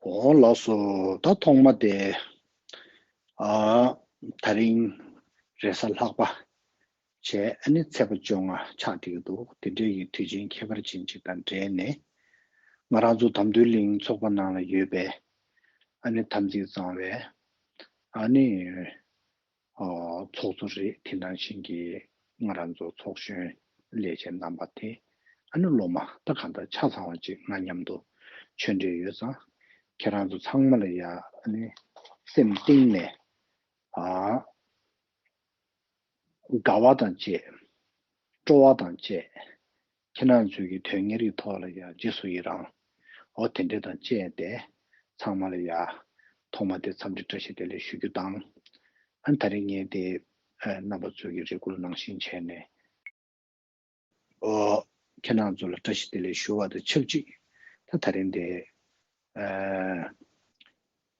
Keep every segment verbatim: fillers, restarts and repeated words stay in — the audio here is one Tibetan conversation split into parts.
འོ་ལགས་སོ། ད་ཐོག་མ་དེ། ཨ། ད་རིང་རེས་གཟའ་ལྷག་པ་བྱས། ཨ་ནི་ཚེས་པ་བཅོ་ལྔ་ཆགས་བསྡད་ཀྱི་འདུག་དེ་འདྲའི་གི་དུས་ཆེན་ཁྱད་པར་ཅན་ཅིག་དང་འབྲེལ་ནས། ང་རང་ཚོ་དམ་འདུན་གླིང་ཚོགས་པ་ནང་ལ་ཡོད་པའི། ཨ་ནི་དམ་ཚིག་གཙང་བའི། ཨ་ནི། ཨོ། ཚོགས་གཙོ་རེད། དེ་ནང་བཞིན་གྱི་ང་རང་ཚོ་ཚོགས་གཞོན་ལས་བྱེད་རྣམ་པ་དེ། ཨ་ནི་སློབ་མ་ད་གང་ལྟར་ཆ་ཚང་བ་ཅིག་ང་མཉམ་དུ་ཆོས་འབྲེལ་ཡོད་ཙང་། ཁྱེད་རང་ཚོ་ཚང་མ་ལ་ཡ། ཨ་ནི་སེམས་གཏིང་ནས། ཨ། དགའ་བ་དང་བཅས། སྤྲོ་བ་དང་བཅས། ཁྱེད་རང་ཚོའི་གི་དོན་གཉེར་གྱི་ཐོག་ལ་ཡ་རྗེས་སུ་ཡི་རང་། འོ་དེ་འདྲ་དང་བཅས་ཏེ། ཚང་མ་ལ་ཡ། ཐོག་མ་དེ་འཚམས་འདྲི་བཀྲ་ཤིས་བདེ་ལེགས་ཞུ་རྒྱུ་དང་། ཨ་ནི་ད་རིང་ངས་དེ། ཨ། རྣམ་པ་ཚོའི་གི་རེ་སྐུལ་ནང་བཞིན་བྱས་ནས། ཨོ། ཁྱེད་རང་ཚོ་ལ་བཀྲ་ཤིས་བདེ་ལེགས་ཞུ་བ་དང་ཆབས་ཅིག་ད་ད་རིང་དེ། ཨ།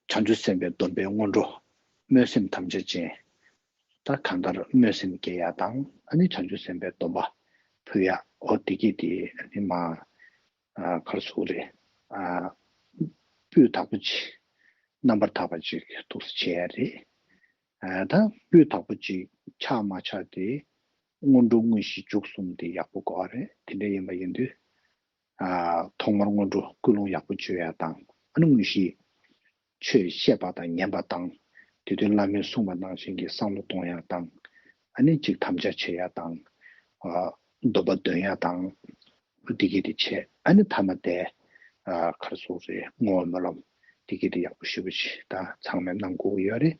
བྱང་ཆུབ་སེམས་དཔའི་སྡོམ་པའི་སྔོན་འགྲོ། སྨོན་སེམས་དམ་བཅའ་ཅན། ད་གང་ལྟར་སྨོན་སེམས་སྐྱེ་ཡ་དང་། ཨ་ནི་བྱང་ཆུབ་སེམས་དཔའི་སྡོམ་པ་ཕུལ་ཡ། འོ་དེ་གི་དེ་ཨ་ནི་མ། ཨ། ག་རེ་ཟེར་དགོས་རེད། ཨ། སྤུས་དག་པོ་ཅིག་རྣམ་པར་དག་པ་ཅིག་འདུག་སེ་བྱས་ཡ་རེད། ཨ། ད་སྤུས་དག་པོ་ཅིག་ཆགས་མ་ཆགས་དེ། སྔོན་འགྲོ་དངོས་གཞི་མཇུག་གསུམ་དེ་ཡག་པོ་དགོས་པ་རེད། དེ་འདྲ་ཡིན་པ་ཡིན་དུས། ཨ། ཐོག་མར་སྔོན་འགྲོ་ཀུན་སློང་ཡག་པོ་བཅོས་ཡ་དང་། ཨ་ནི་དངོས་གཞི་ཆོས་བཤད་པ་དང་ཉན་པ་དང་། དེ་དུས་བླ་མས་གསུངས་པ་ནང་བཞིན་གྱི་བསམ་བློ་གཏོང་ཡ་དང་། ཨ་ནི་གཅིག་དམ་བཅའ་བྱེད་ཡ་དང་། ཨ། སྡོམ་པ་འདོན་ཡ་དང་། འདི་གི་དེ་བྱས། ཨ་ནི་མཐའ་མ་དེ། ཨ། ག་རེ་ཟེར་དགོས་རེད། བསྔོ་བ་སྨོན་ལམ་འདི་གི་དེ་ཡག་པོ་ཞེ་པོ་ཅིག་ད་ཚང་མས་གནང་དགོས་ཀྱི་ཡོད་རེད།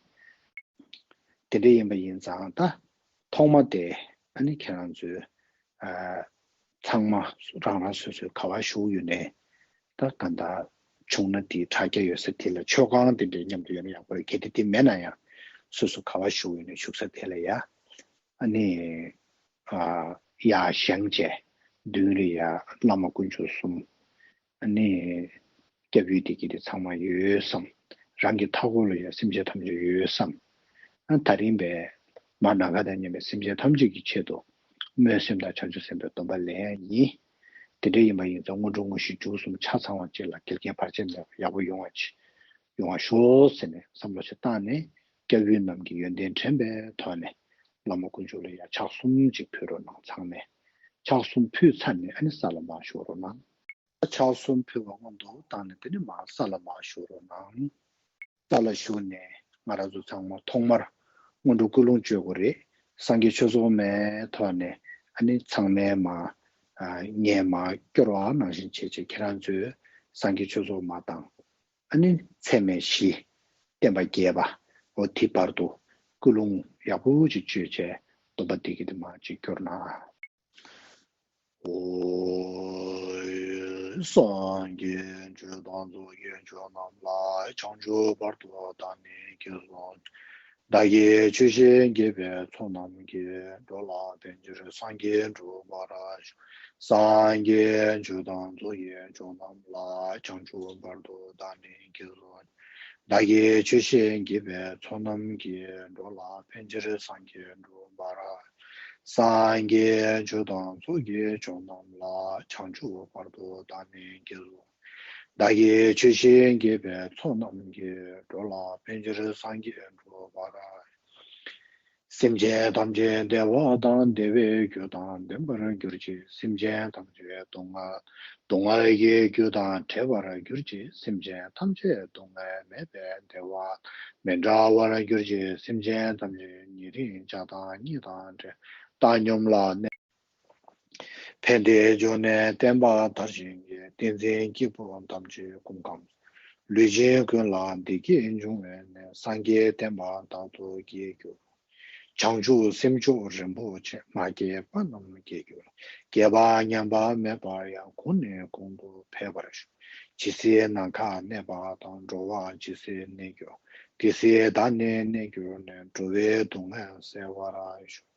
དེ་འདྲ་ཡིན་པ་ཡིན་ཙང་ད་ཐོག་མ་དེ། ཨ་ནི་ཁྱེད་རང་ཚོས། ཨ། ཚང་མ་རང་རང་སོ་སོའི་ག་པར་བཞུགས་ཡོད་ནའི། ད་གང་ལྟར་བྱུང་ན་དེའི་དྲ་རྒྱ་ཡོད་ས་དེ་ལ། མཆོད་ཁང་དེ་འདྲའི་མཉམ་དུ་ཡོད་ན་ཡག་པོ་རེད། གལ་ཏེ་དེ་མེད་ན་ཡང་སོ་སོ་ག་པར་བཞུགས་ཡོད་ནའི་བཞུགས་ས་དེ་ལ་ཡ། ཨ་ནི། ཨ། ཡར་བཞེངས་བྱས། མདུན་ལ་ཡ་བླ་མ་དཀོན་མཆོག་གསུམ། ཨ་ནི། སྐྱབས་ཡུལ་དེ་གི་དེ་ཚང་མ་ཡོད་བསམ། རང་གི་མཐའ་འཁོར་ལ་ཡ་སེམས་ཅན་ཐམས་ཅད་ཡོད་བསམ། ཨ། ད་རིང་པའི་མ་ནམ་མཁའ་དང་མཉམ་པའི་སེམས་ཅན་ཐམས་ཅད་ཀྱི་ཆེད་དུ་སྨོན་སེམས་དང་བྱང་ཆུབ་སེམས་དཔའི་སྡོམ་པ་ལེན་ཡ་ཡིན། དེ་འདྲ་ཡིན་པ་ཡིན་ཙང་སྔོན་འགྲོ་དངོས་གཞི་མཇུག་གསུམ་ཆ་ཚང་བ་ཅིག་ལ་འགལ་རྐྱེན་བར་ཆད་མེད་པར་ཡག་པོ་ཡོང་བ་ཅིག་ཡོང་བ་ཤོག་ཟེར་ནས་བསམ་བློ་ཞིག་བཏང་ནས། སྐྱབས་ཡུལ་རྣམས་ཀྱི་ཡོན་ཏན་དྲན་པའི་ཐོག་ནས་བླ་མ་དཀོན་མཆོག་ལ་ཡ་ཕྱག་གསུམ་ཅིག་ཕུལ་རོགས་གནང་། ཚང་མས་ཕྱག་གསུམ་ཕུལ་ཚར་ནས། ཨ་ནི་ས་ལ་མར་བཞུགས་རོགས་གནང་། ཕྱག་གསུམ་ཕུལ་བ་སྔོན་དུ་བཏང་ནས། དེ་ནས་མར་ས་ལ་མར་བཞུགས་རོགས་གནང་། ས་ལ་བཞུགས་ནས་ང་རང་ཚོ་ཚང་མ་ཐོག་མར་སྔོན་འགྲོ་ཀུན་སློང་བཅོས་དགོས་རེད། སངས་རྒྱས་ཆོས་ཚོགས་མའི་ཐོག་ནས། ཨ་ནི་ཚང་མས་མར། ཨ། ངས་མར་སྐྱོར་བ་ནང་བཞིན་བྱས་བྱས། ཁྱེད་རང་ཚོས་སངས་རྒྱས་ཆོས་ཚོགས་མ་དང་། ཨ་ནི་ཚད་མེད་བཞི། བསྟན་པ་རྒྱས་པ། འོ་དེ་བར་དུ་ཀུན་སློང་ཡག་པོ་ཅིག་བཅོས་བྱས། སྡོམ་པ་འདི་གི་དེ་མར་ཅིག་སྐྱོར་གནང་། ཨོ། སངས་རྒྱས་ཆོས་དང་ཚོགས་ཀྱི་མཆོག་རྣམས་ལ། བྱང་ཆུབ་བར་དུ་བདག་ནི་དགྱེས་སོ། བདག་གིས་ཆོས་བཞིན་བགྱིས་པའི་ཚོགས་རྣམས་ཀྱིས། འགྲོ་ལ་ཕན་ཕྱིར་སངས་རྒྱས་འགྲུབ་པར་ཤོག། སངས་རྒྱས་ཆོས་དང་ཚོགས་ཀྱི་མཆོག་རྣམས་ལ། བྱང་ཆུབ་བར་དུ་བདག་ནི་དགྱེས་སོ། བདག་གིས་ཆོས་བཞིན་བགྱིས་པའི་ཚོགས་རྣམས་ཀྱིས། འགྲོ་ལ་ཕན་ཕྱིར་སངས་རྒྱས་འགྲུབ་པར། སངས་རྒྱས་ཆོས་དང་ཚོགས་ཀྱི་མཆོག་རྣམས་ལ། བྱང་ཆུབ་བར་དུ་བདག་ནི་དགྱེས་སོ། བདག་གིས་ཆོས་བཞིན་བགྱིས་པའི་ཚོགས་རྣམས་ཀྱིས། འགྲོ་ལ་ཕན་ཕྱིར་སངས་རྒྱས་འགྲུབ་པར། སེམས་ཅན་ཐམས་ཅད་བདེ་བ་དང་བདེ་བའི་རྒྱུ་དང་ལྡན་པར་གྱུར་ཅིག། སེམས་ཅན་ཐམས་ཅད་སྡུག་བསྔལ་སྡུག་བསྔལ་གྱི་རྒྱུ་དང་བྲལ་བར་གྱུར་ཅིག། སེམས་ཅན་ཐམས་ཅད་སྡུག་བསྔལ་མེད་པའི་བདེ་བ་མི་འབྲལ་བར་གྱུར་ཅིག། སེམས་ཅན་ཐམས་ཅད་ཉེ་རིང་བྱ་དང་ཉེས་དང་བྲལ་བཏང་སྙོམས་ལ་གནས། ཕན་བདེའི་འབྱུང་གནས་བསྟན་པ་དར་ཞིང་རྒྱས། བསྟན་འཛིན་སྐྱེས་བུ་ཐམས་ཅད་སྐུ་ཁམས། ལུས་ཅན་ཀུན་ལ་བདེ་སྐྱིད་འབྱུང་བའི་གནས། སངས་རྒྱས་བསྟན་པ་དར་དུ་རྒྱས་གྱུར། བྱང་ཆུབ་སེམས་མཆོག་རིན་པོ་ཆེ། མ་སྐྱེས་པ་རྣམས་སྐྱེ་གྱུར། སྐྱེས་པ་ཉམས་པ་མེད་པར་ཡང་། གོང་ནས་གོང་དུ་འཕེལ་བར་ཤོག། ཇི་སྲིད་ནམ་མཁའ་གནས་པ་དང་། འགྲོ་བ་ཇི་སྲིད་གནས་གྱུར། དེ་སྲིད་བདག་ནི་གནས་གྱུར་ནས། འགྲོ་བའི་སྡུག་བསྔལ་སེལ་བར་ཤོག།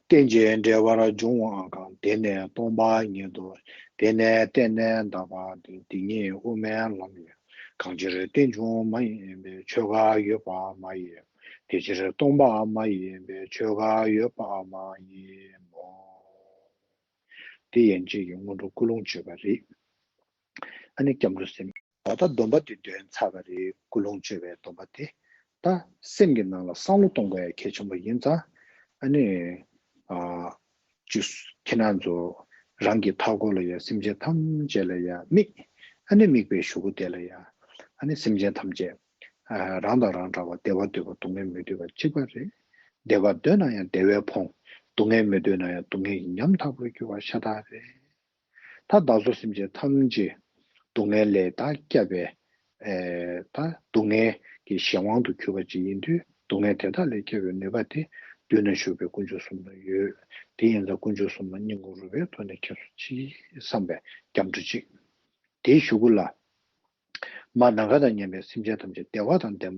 རྟེན་ཅིང་འབྲེལ་བར་འབྱུང་བ་གང་། དེ་ནི་སྟོང་པ་ཉིད་དོ། དེ་ནི་བརྟེན་ནས་འདག་པ་སྟེ། དེ་ཉིད་དབུ་མའི་ལམ་ཡིན། གང་ཕྱིར་རྟེན་འབྱུང་མ་ཡིན་པའི། ཆོས་འགའ་ཡོད་པ་མ་ཡིན། དེ་ཕྱིར་སྟོང་པ་མ་ཡིན་པའི། ཆོས་འགའ་ཡོད་པ་མ་ཡིན་ནོ། དེ་ཡན་ཆད་ཀྱི་སྔོན་འགྲོ་ཀུན་སློང་བཅོས་པ་རེད། ཨ་ནི་སྐྱབས་འགྲོ་སེམས། ད་ལྟ་སྡོམ་པ་དེ་འདོན་ཚར་བ་རེད། ཀུན་སློང་བཅོས་པའི་སྡོམ་པ་དེ། ད་སེམས་ཀྱི་ནང་ལ་བསམ་བློ་གཏོང་དགོས་ཡ་གལ་ཆེན་པོ་ཡིན་ཙང་། ཨ་ནི། ཨ། ཅིག་ཁྱེད་རང་ཚོ་རང་གི་མཐའ་འཁོར་ལ་ཡ་སེམས་ཅན་ཐམས་ཅད་ལ་ཡ་དམིགས། ཨ་ནི་དམིགས་པའི་གཞུག་གུ་དེ་ལ་ཡ། ཨ་ནི་སེམས་ཅན་ཐམས་ཅད། ཨ། རང་དང་རང་འདྲ་བ་བདེ་བ་འདོད་པ་སྡུག་བསྔལ་མི་འདོད་པ་གཅིག་པ་རེད། བདེ་བ་འདོད་ན་ཡང་བདེ་བས་ཕོངས། སྡུག་བསྔལ་མི་འདོད་ན་ཡང་སྡུག་བསྔལ་གྱིས་ཉམ་ཐག་པར་གྱུར་པ་ཤ་སྟག་རེད། ད་བདག་སོགས་སེམས་ཅན་ཐམས་ཅད་སྡུག་བསྔལ་ལས་ད་བསྐྱབ་པའི། ཨེ། ད་སྡུག་བསྔལ་གྱི་གཞན་དབང་དུ་གྱུར་པ་ཅིག་ཡིན་དུས། སྡུག་བསྔལ་དེ་དག་ལས་བསྐྱབ་པའི་ནུས་པ་དེ་མདུན་ན་བཞུགས་པའི་དཀོན་མཆོག་གསུམ་ལ་ཡོད། དེ་ཡིན་ཙང་དཀོན་མཆོག་གསུམ་ལ་བསྙེན་བཀུར་རུས་པའི་ཐོག་ནས་མཁྱེན་སོ་ཅིག་བསམ་པའི་སྐྱབས་འགྲོ་གཅིག་དེའི་གཞུག་གུ་ལ། མ་ནམ་མཁའ་དང་མཉམ་པའི་སེམས་ཅན་ཐམས་ཅད་བདེ་བ་དང་ལྡན་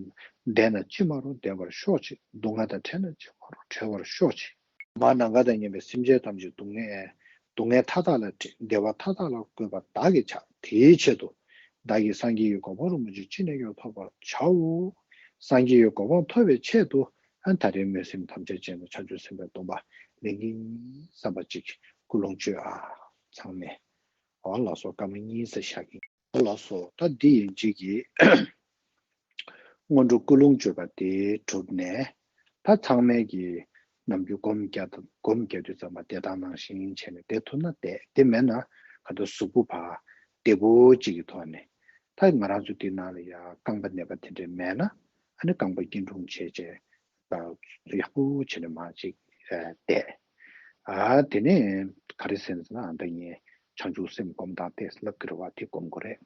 ལྡན་ན་ཅི་མ་རུང་ལྡན་པར་ཤོག་ཅིག་སྡུག་བསྔལ་དང་བྲལ་ན་ཅི་མ་རུང་བྲལ་བར་ཤོག་ཅིག་མ་ནམ་མཁའ་དང་མཉམ་པའི་སེམས་ཅན་ཐམས་ཅད་སྡུག་བསྔལ་སྡུག་བསྔལ་མཐའ་དག་ལ་བདེ་བ་མཐའ་དག་ལ་བཀོད་པ་བདག་གིས་བྱ། དེའི་ཆེད་དུ་བདག་གིས་སངས་རྒྱས་ཀྱི་གོ་འཕང་རིན་པོ་ཆེ་ཅི་ནས་ཀྱང་ཐོབ་པར་བྱའོ། སངས་རྒྱས་ཀྱི་གོ་འཕང་ཐོབ་པའི་ཆེད་དུ་ཨ་ད་རེས་སྨོན་སེམས་དམ་བཅའ་བྱས་ནས་བྱང་ཆུབ་སེམས་དཔའི་སྡོམ་པ་ལེན་གྱི་ཡིན་བསམ་པ་ཅིག་ཀུན་སློང་བཅོས་ཨ། ཚང་མས། འོ་ལགས་སོ། སྐར་མ་གཉིས་ཙམ་བཞག་གི། འོ་ལགས་སོ། ད་འདི་ཡིན་གཅིག་གིས་སྔོན་འགྲོ་ཀུན་སློང་བཅོས་པ་དེ་གྲུབ་ནས། ད་ཚང་མས་ཀྱིས་ནམ་རྒྱུན་སྒོམ་རྒྱག་སྒོམ་རྒྱག་དུས་ཙམ་པ་བསྡད་སྟངས་ནང་བཞིན་བྱས་ནས་བསྡད་ཐུབ་ན་བསྡད། དེ་མེད་ན་ག་ད་གཟུགས་པོ་ཕར་བདེ་པོ་གཅིག་གི་ཐོག་ནས། ད་ང་རང་ཚོ་འདི་ནང་ལ་ཡ་རྐང་པ་ནད་པ་དེ་འདྲས་མེད་ན། ཨ་ནི་རྐང་པ་སྐྱིལ་ཀྲུང་བྱས་བྱས། ཡག་པོ་བྱས་ནས་མར་ཅིག་བསྡད། ཨ་དེ་ནས་ག་རེ་ཟེར་ན། ཨ་ད་ངས་བྱང་ཆུབ་སེམས་སྒོམ་སྟངས་ཏོག་ཙམ་ལབ་ཀྱི་རེད་བ། དེ་སྒོམ་དགོས་རེད།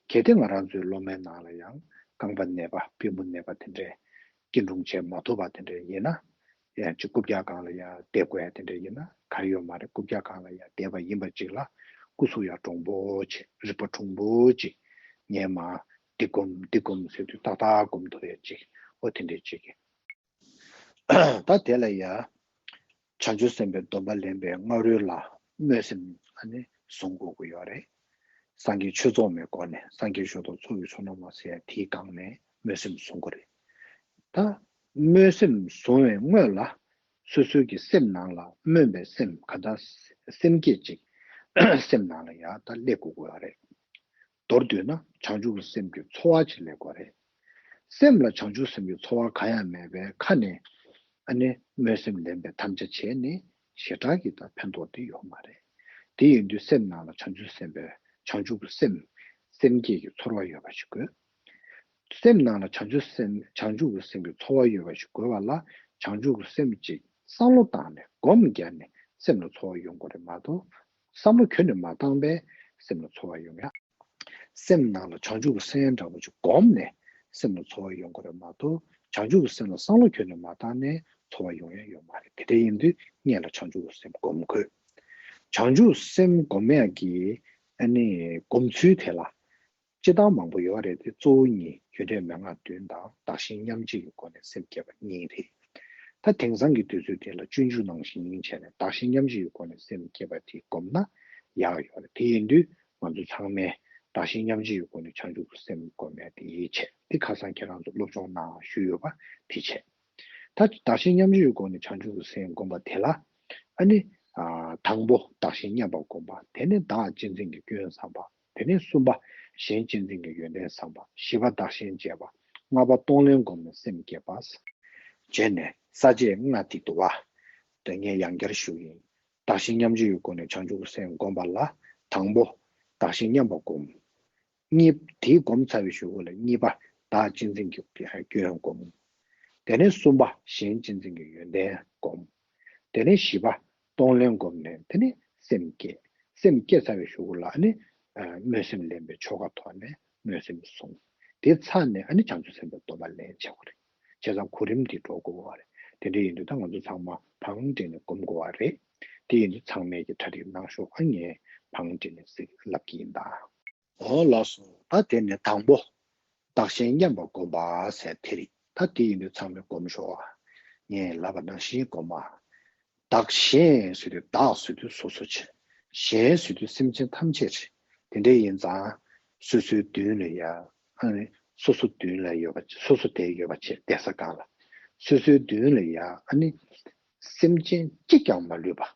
གལ་ཏེ་ང་རང་ཚོའི་སློབ་མའི་ནང་ལ་ཡང་རྐང་པ་ནད་པ་པུས་མོ་ནད་པ་དེ་འདྲས་སྐྱིལ་ཀྲུང་བྱས་མ་ཐུབ་པ་དེ་འདྲས་ཡིན་ན། ཡང་ཅིག་རྐུབ་བཀྱག་སྒང་ལ་ཡང་བསྡད་དགོས་ཡ་དེ་འདྲས་ཡིན་ན་ག་རེ་ཡོད་མ་རེད། རྐུབ་བཀྱག་སྒང་ལ་ཡང་བསྡད་པ་ཡིན་པ་ཅིག་ལ་སྐུ་གཟུགས་ཡང་དྲང་པོ་བྱས། རིག་པ་དྲང་པོ་བྱས། ངས་མར་འདི་སྒོམ་འདི་སྒོམ་ཟེར་དུས་ཏག་ཏག་སྒོམ་ཐུབ་ཡ་ཅིག་འོ་དེ་འདྲས་ཅིག་ད་དེ་ལ་ཡ། བྱང་ཆུབ་སེམས་དཔའི་སྡོམ་པ་ལེན་པའི་སྔ་རོལ་ལ་སྨོན་སེམས་ཨ་ནི་བཟུང་དགོས་ཀྱི་ཡོད་རེད། སངས་རྒྱས་ཆོས་ཚོགས་མའི་སྒོ་ནས། སངས་རྒྱས་ཞབས་ཏོག་ཚོགས་ཀྱི་མཆོག་རྣམས་ལ་ཟེར་ཡ་དེའི་སྒང་ནས་སྨོན་སེམས་བཟུང་དགོས་རེད། ད་སྨོན་སེམས་བཟུང་བའི་སྔོན་ལ་སོ་སོའི་གི་སེམས་ནང་ལ་སྨོན་པའི་སེམས། ག་ད་སེམས་བསྐྱེད་ཅིག་སེམས་ནང་ལ་ཡ་ད་སླེབས་དགོས་ཀྱི་ཡོད་རེད། མདོར་བསྡུས་ན་བྱང་ཆུབ་ཀྱི་སེམས་ཀྱི་ཚོར་བ་ཅིག་སླེབས་དགོས་རེད། སེམས་ལ་བྱང་ཆུབ་སེམས་ཀྱི་ཚོར་བ་གང་ཡང་མེད་པའི་ཁ་ནས་ཨ་ནི་སྨོན་སེམས་ལེན་པའི་དམ་བཅའ་བྱས་ནས་ཞེ་དྲག་གི་ད་ཕན་ཐོགས་དེ་ཡོད་མ་རེད། དེ་ཡིན་དུས་སེམས་ནང་ལ་བྱང་ཆུབ་སེམས་དཔའི་བྱང་ཆུབ་ཀྱི་སེམས་སེམས་བསྐྱེད་ཀྱི་ཚོར་བ་ཡོད་པ་ཞིག་དགོས། སེམས་ནང་ལ་བྱང་ཆུབ་སེམས་བྱང་ཆུབ་ཀྱི་སེམས་ཀྱི་ཚོར་བ་ཡོད་པ་ཞིག་དགོས་པ་ལ་བྱང་ཆུབ་ཀྱི་སེམས་ཅིག་བསམ་བློ་བཏང་ནས་སྒོམ་བརྒྱབ་ནས་སེམས་ལ་ཚོར་བ་ཡོང་དགོས་རེད་མ་གཏོགས། བསམ་བློ་ཁྱོན་ནས་མ་བཏང་པས་སེམས་ལ་ཚོར་བ་ཡོང་ཡ། སེམས་ནང་ལ་བྱང་ཆུབ་ཀྱི་སེམས་འདྲ་པོ་ཅིག་བསྒོམས་ནས་སེམས་ལ་ཚོར་བ་ཡོང་དགོས་རེད་མ་གཏོགས། བྱང་ཆུབ་ཀྱི་སེམས་ལ་བསམ་བློ་ཁྱོན་ནས་མ་བཏང་ནས་ཚོར་བ་ཡོང་ཡ་ཡོད་མ་རེད། དེ་འདྲ་ཡིན་དུས་སྔོན་ལ་བྱང་ཆུབ་ཀྱི་སེམས་བསྒོམ་དགོས། བྱང་ཆུབ་སེམས་བསྒོམ་ཡ་གི་ཨ་ནི་སྒོམ་ཚུལ་དེ་ལ་སྤྱིར་བཏང་མང་པོ་ཡོད་རེད་དེ། གཙོ་བོ་གཉིས། རྒྱུ་འབྲས་མན་ངག་བདུན་དང་བདག་གཞན་མཉམ་བརྗེ་ཡི་སྒོ་ནས་སེམས་བསྐྱེད་པ་གཉིས་རེད། ད་དེང་སང་གི་དུས་ཚོད་དེ་ལ་སྤྱོད་འཇུག་ནང་བཞིན་བྱས་ནས་བདག་གཞན་མཉམ་བརྗེ་ཡི་སྒོ་ནས་སེམས་བསྐྱེད་པ་དེ་བསྒོམས་ན་ཡག་ཡོད་རེད། དེ་ཡིན་དུས་ང་ཚོ་ཚང་མས་བདག་གཞན་མཉམ་བརྗེ་ཡི་སྒོ་ནས་བྱང་ཆུབ་ཀྱི་སེམས་བསྒོམ་ཡ་དེ་ཡིད་ཆེས། དེ་ཁ་སང་ཁྱེད་རང་ཚོ་སློབ་སྦྱོང་གནང་ཞུས་ཡོད་པ་དེ་བྱས། ད་བདག་གཞན་མཉམ་བརྗེ་ཡི་སྒོ་ནས་བྱང་ཆུབ་ཀྱི་སེམས་བསྒོམ་པ་དེ་ལ་ཨ་ནི། ཨ། དང་པོ་བདག་གཞན་མཉམ་པར་བསྒོམ་པ། དེ་ནས་བདག་གཅེས་འཛིན་གྱི་སྐྱོན་བསམ་པ། དེ་ནས་གསུམ་པ་གཞན་གཅེས་འཛིན་གྱི་ཡོན་ཏན་བསམ་པ། བཞི་པ་བདག་གཞན་བརྗེ་བ། ལྔ་པ་གཏོང་ལེན་བསྒོམས་ནས་སེམས་བསྐྱེད་པ། བྱས་ནས་ས་བཅད་ལྔ་དེ་འདུག་པ། དེ་ངས་ཡང་བསྐྱར་ཞུ་གི་ཡིན། བདག་གཞན་མཉམ་བརྗེ་ཡི་སྒོ་ནས་བྱང་ཆུབ་ཀྱི་སེམས་བསྒོམ་པ་ལ་དང་པོ་བདག་གཞན་མཉམ་པར་བསྒོམ། གཉིས། དེའི་སྒོམ་ཚར་བའི་གཞུག་གུ་ལ་གཉིས་པ་བདག་གཅེས་འཛིན་གྱི་སྐྱོན་བསྒོམ། དེ་ནས་གསུམ་པ་གཞན་གཅེས་འཛིན་གྱི་ཡོན་ཏན་བསྒོམ། དེ་ནས་བཞི་པ་གཏོང་ལེན་བསྒོམས་ནས་དེ་ནས་སེམས་བསྐྱེད། སེམས་བསྐྱེད་ཚར་བའི་གཞུག་གུ་ལ་ཨ་ནི་ཨ་སྨོན་སེམས་ལེན་པའི་ཆོ་ག་ཐོག་ནས་སྨོན་སེམས་བཟུང་། དེ་ཚར་ནས་ཨ་ནི་བྱང་ཆུབ་སེམས་དཔའི་སྡོམ་པ་ལེན་བྱེད་དགོས་རེད། བྱས་ཙང་གོ་རིམ་འདི་འགྲོ་དགོས་པ་རེད། དེ་འདྲ་ཡིན་དུས་ད་ང་ཚོ་ཚང་མ་བང་སྒྲིག་ནས་སྒོམ་དགོས་པ་རེད། དེ་ཡིན་དུས་ཚང་མས་ཀྱི་གྲ་སྒྲིག་གནང་ཤོག་ཨ་ངས་བང་སྒྲིག་ནས་ཟིག་ལབ་ཀྱི་ཡིན་ད། འོ་ལགས་སོ། ད་དེ་ནས་དང་པོ་བདག་གཞན་མཉམ་པར་བསྒོམ་པ་ཟེར་དེ་རེད། ད་དེ་ཡིན་དུས་ཚང་མས་སྒོམ་ཤོག་ཨ། ངས་ལབ་པ་ནང་བཞིན་སྒོམ་ཨ། བདག་གཞན་ཟེར་དུས་བདག་ཟེར་དུས་སོ་སོ་བྱས། གཞན་ཟེར་དུས་སེམས་ཅན་ཐམས་ཅད་རེད། དེ་འདྲ་ཡིན་ཙང་སོ་སོའི་མདུན་ལ་ཡ། ཨ་ནི་སོ་སོ་མདུན་ལ་ཡོད་པ་སོ་སོ་བསྡད་ཡོད་པ་བྱས་བསྡད་ས་སྒང་ལ། སོ་སོའི་མདུན་ལ་ཡ་ཨ་ནི་སེམས་ཅན་གཅིག་ཀྱང་མ་ལུས་པ།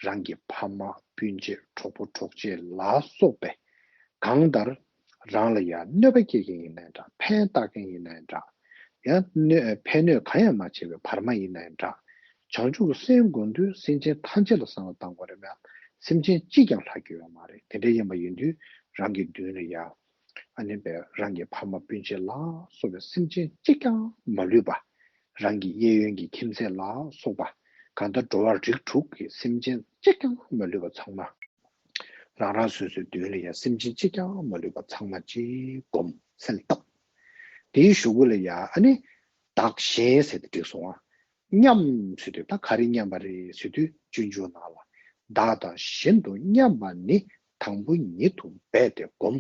རང་གི་ཕ་མ་སྤུན་མཆེད་གྲོགས་པོ་གྲོགས་མཆེད་ལ་སོགས་པའི་གང་ལྟར་ རང་ལ་ཡང་གནོད་པ་སྐྱེལ་མཁན་ཡིན་ནའི་འདྲ། ཕན་བཏགས་མཁན་ཡིན་ནའི་འདྲ། ཡང་གནོད་ཕན་གནོད་གང་ཡང་མ་བྱས་པའི་བར་མ་ཡིན་ནའི་འདྲ། བྱང་ཆུབ་སེམས་སྒོམ་དུས་སེམས་ཅན་ཐམས་ཅད་ལ་བསམ་བློ་བཏང་དགོས་རེད་མ། སེམས་ཅན་གཅིག་ཀྱང་ལྷག་རྒྱུ་ཡོད་མ་རེད། དེ་འདྲ་ཡིན་པ་ཡིན་དུས་རང་གི་མདུན་ལ་ཡང་ཨ་ནི་པའི་རང་གི་ཕ་མ་སྤུན་མཆེད་ལ་སོགས་པའི་སེམས་ཅན་གཅིག་ཀྱང་མ་ལུས་པ། རང་གི་གཡས་གཡོན་གྱི་ཁྱིམ་མཚེས་ལ་སོགས་པ། གང་ལྟར་འགྲོ་བ་རིགས་དྲུག་གི་སེམས་ཅན་གཅིག་ཀྱང་མ་ལུས་པ་ཚང་མ། རང་རང་སོ་སོའི་མདུན་ལ་ཡང་སེམས་ཅན་གཅིག་ཀྱང་མ་ལུས་པ་ཚང་མ་གཅིག་བསྒོམ་གསལ་བཏབ། དེའི་གཞུག་གུ་ལ་ཡང་ཨ་ནི་བདག་གཞན་ཟེར་ཏེ་བསྒྲིགས་སོང་ང་། མཉམ་ཟེར་དུས་ད་ག་རེ་མཉམ་པ་རེད་ཟེར་དུས་སྤྱོད་འཇུག་ནང་ལ། བདག་དང་གཞན་དུ་མཉམ་པ་ནི། དང་པོ་ཉིད་དུ་འབད་དེ་བསྒོམ།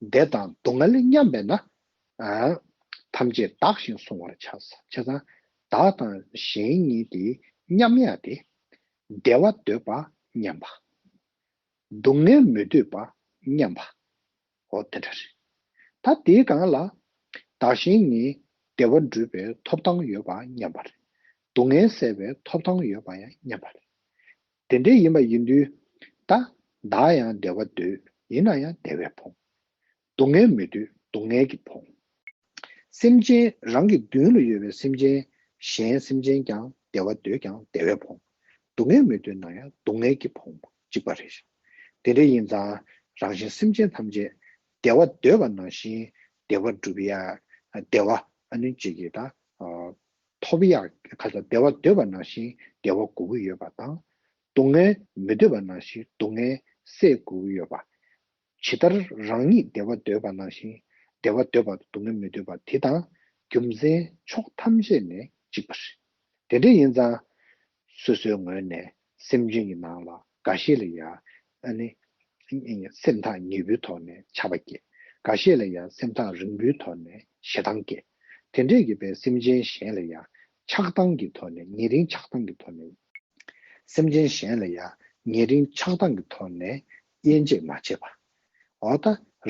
བདེ་དང་སྡུག་བསྔལ་མཉམ་པས་ན། ཨ། ཐམས་ཅད་བདག་བཞིན་བསྲུང་བར་བྱ། བྱས་ཙང་བདག་དང་གཞན་གཉིས་དེ་མཉམ་ཡ་དེ། བདེ་བ་འདོད་པ་མཉམ་པ། སྡུག་བསྔལ་མི་འདོད་པ་མཉམ་པ། འོ་དེ་འདྲ་རེད། ད་དེའི་སྒང་ལ་བདག་གཞན་གཉིས་བདེ་བ་སྒྲུབ་པའི་ཐོབ་ཐང་ཡོད་པ་མཉམ་པ་རེད། སྡུག་བསྔལ་སེལ་བའི་ཐོབ་ཐང་ཡོད་པ་ཡང་མཉམ་པ་རེད། དེ་འདྲ་ཡིན་པ་ཡིན་དུས་ད་བདག་ཡང་བདེ་བ་འདོད། ཡིན་ན་ཡང་བདེ་བས་ཕོངས། སྡུག་བསྔལ་མི་འདོད། སྡུག་བསྔལ་གྱིས་ཕོངས། སེམས་ཅན་རང་གི་མདུན་ལ་ཡོད་པའི་སེམས་ཅན་གཞན་སེམས་ཅན་ཀྱང་བདེ་བ་འདོད་ཀྱང་བདེ་བས་ཕོངས། སྡུག་བསྔལ་མི་འདོད་ན་ཡང་སྡུག་བསྔལ་གྱིས་ཕོངས་པ་གཅིག་པ་རེད། དེ་འདྲ་ཡིན་ཙང་རང་གཞན་སེམས་ཅན་ཐམས་ཅད་བདེ་བ་འདོད་པ་ནང་བཞིན་བདེ་བ་སྒྲུབ་ཡ། བདེ་བ་ཨ་ནི་གཅིག་གིས་ད་ཐོབ་ཡ་ག་ཚོད་བདེ་བ་འདོད་པ་ནང་བཞིན་བདེ་བ་དགོས་ཀྱི་ཡོད་པ་དང་། སྡུག་བསྔལ་མི་འདོད་པ་ནང་བཞིན་སྡུག་བསྔལ་སེལ་དགོས་ཀྱི་ཡོད་པ། ཇི་ལྟར་རང་ཉིད་བདེ་བ་འདོད་པ་ནང་བཞིན་བདེ་བ་འདོད་པ་དང་སྡུག་བསྔལ་མི་འདོད་པ་དེ་དང་རྒྱུ་མཚན་ཕྱོགས་ཐམས་ཅད་ནས་གཅིག་པ་རེད། དེ་འདྲ་ཡིན་ཙང་། སོ་སོའི་ངོས་ནས་སེམས་ཅན་གྱི་ནང་ལ་འགའ་ཞིག་ལ་ཡང་ཨ་ནི་སེམས་ཐག་ཉེ་པོའི་ཐོག་ནས་ཆགས་པ་སྐྱེ། འགའ་ཞིག་ལ་ཡང་སེམས་ཐག་རིང་པོའི་ཐོག་ནས་ཞེ་སྡང་སྐྱེ། དེ་འདྲས་ཀྱི་པའི་སེམས་ཅན་གཞན་ལ་ཡང་ཆགས་སྡང་གི་ཐོག་ནས་ཉེ་རིང་ཆགས་སྡང་གི་ཐོག་ནས། སེམས་ཅན་གཞན་ལ་ཡང་ཉེ་རིང་ཆགས་སྡང་གི་ཐོག་ནས་དབྱེ་འབྱེད་མ་བྱེད་པ། འོ་ད་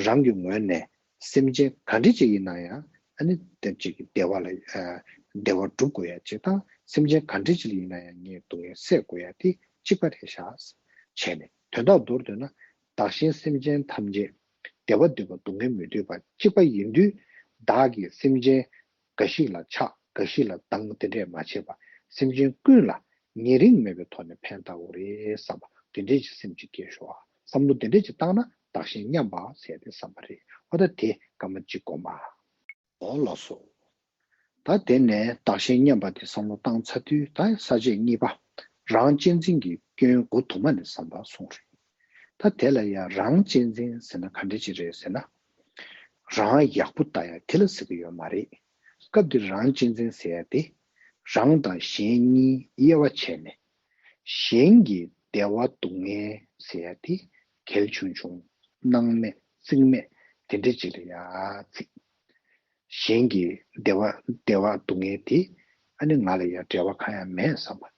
རང་གི་ངོས་ནས་སེམས་ཅན་ག་འདྲ་ཅིག་ཡིན་ན་ཡང་ཨ་ནི་དེ་ཅིག་གི་བདེ་བ་ལ་ཨ་བདེ་བ་སྒྲུབ་དགོས་ཡ་ཅིག་དང་སེམས་ཅན་ག་འདྲ་ཅིག་ཡིན་ན་ཡང་ངས་སྡུག་བསྔལ་སེལ་དགོས་ཡ་དེ་གཅིག་པ་རེད་ཤག་བྱས་ནས་དོན་དག་མདོར་བསྡུས་ན་བདག་གཞན་སེམས་ཅན་ཐམས་ཅད་བདེ་བ་འདོད་པ་སྡུག་བསྔལ་མི་འདོད་པ་གཅིག་པ་ཡིན་དུས་བདག་གིས་སེམས་ཅན་འགའ་ཞིག་ལ་ཆགས་འགའ་ཞིག་ལ་སྡང་དེ་འདྲས་མ་བྱེད་པ་སེམས་ཅན་ཀུན་ལ་ཉེ་རིང་མེད་པའི་ཐོག་ནས་ཕན་བཏགས་དགོས་རེད་བསམ་པ་དེ་འདྲས་ཀྱི་སེམས་ཅིག་སྐྱེ་ཤོག་བསམ་བློ་དེ་འདྲས་ཅིག་བཏང་ན་བདག་གཞན་མཉམ་པ་ཟེར་ཏེ་བསམ་པ་རེད། འོ་ད་དེ་སྐར་མ་གཅིག་གོ་མ། འོ་ལགས་སོ། ད་དེ་ནས་བདག་གཞན་མཉམ་པ་དེ་བསམ་བློ་བཏང་ཚར་དུས་ད་ས་བཅད་གཉིས་པ་རང་གཅེས་འཛིན་གྱི་སྐྱོན་མགོ་དུ་མ་ནས་བསམ་པ་གསུངས་རེད། ད་དེ་ལ་ཡང་རང་གཅེས་འཛིན་ཟེར་ན་ག་འདྲ་ཅིག་རེད་ཟེར་ན། རང་ཡག་པོ་ལྟ་ཡ་དེ་ལ་ཟེར་གྱི་ཡོད་མ་རེད། སྐབས་འདིར་རང་གཅེས་འཛིན་ཟེར་ཡ་དེ། རང་དང་གཞན་གཉིས་དབྱེ་བ་ཕྱེ་ནས། གཞན་གྱི་བདེ་བ་སྡུག་བསྔལ་ཟེར་ཡ་དེ་གལ་ཆུང་ཆུང་། སྣང་མེད་རྩིས་མེད་དེ་འདྲ་ཅིག་ལ་ཡ་བརྩི། གཞན་གྱི་བདེ་བ་བདེ་བ་སྡུག་བསྔལ་དེ་ཨ་ནི་ང་ལ་ཡ་འབྲེལ་བ་གང་ཡང་མེད་བསམ་པ།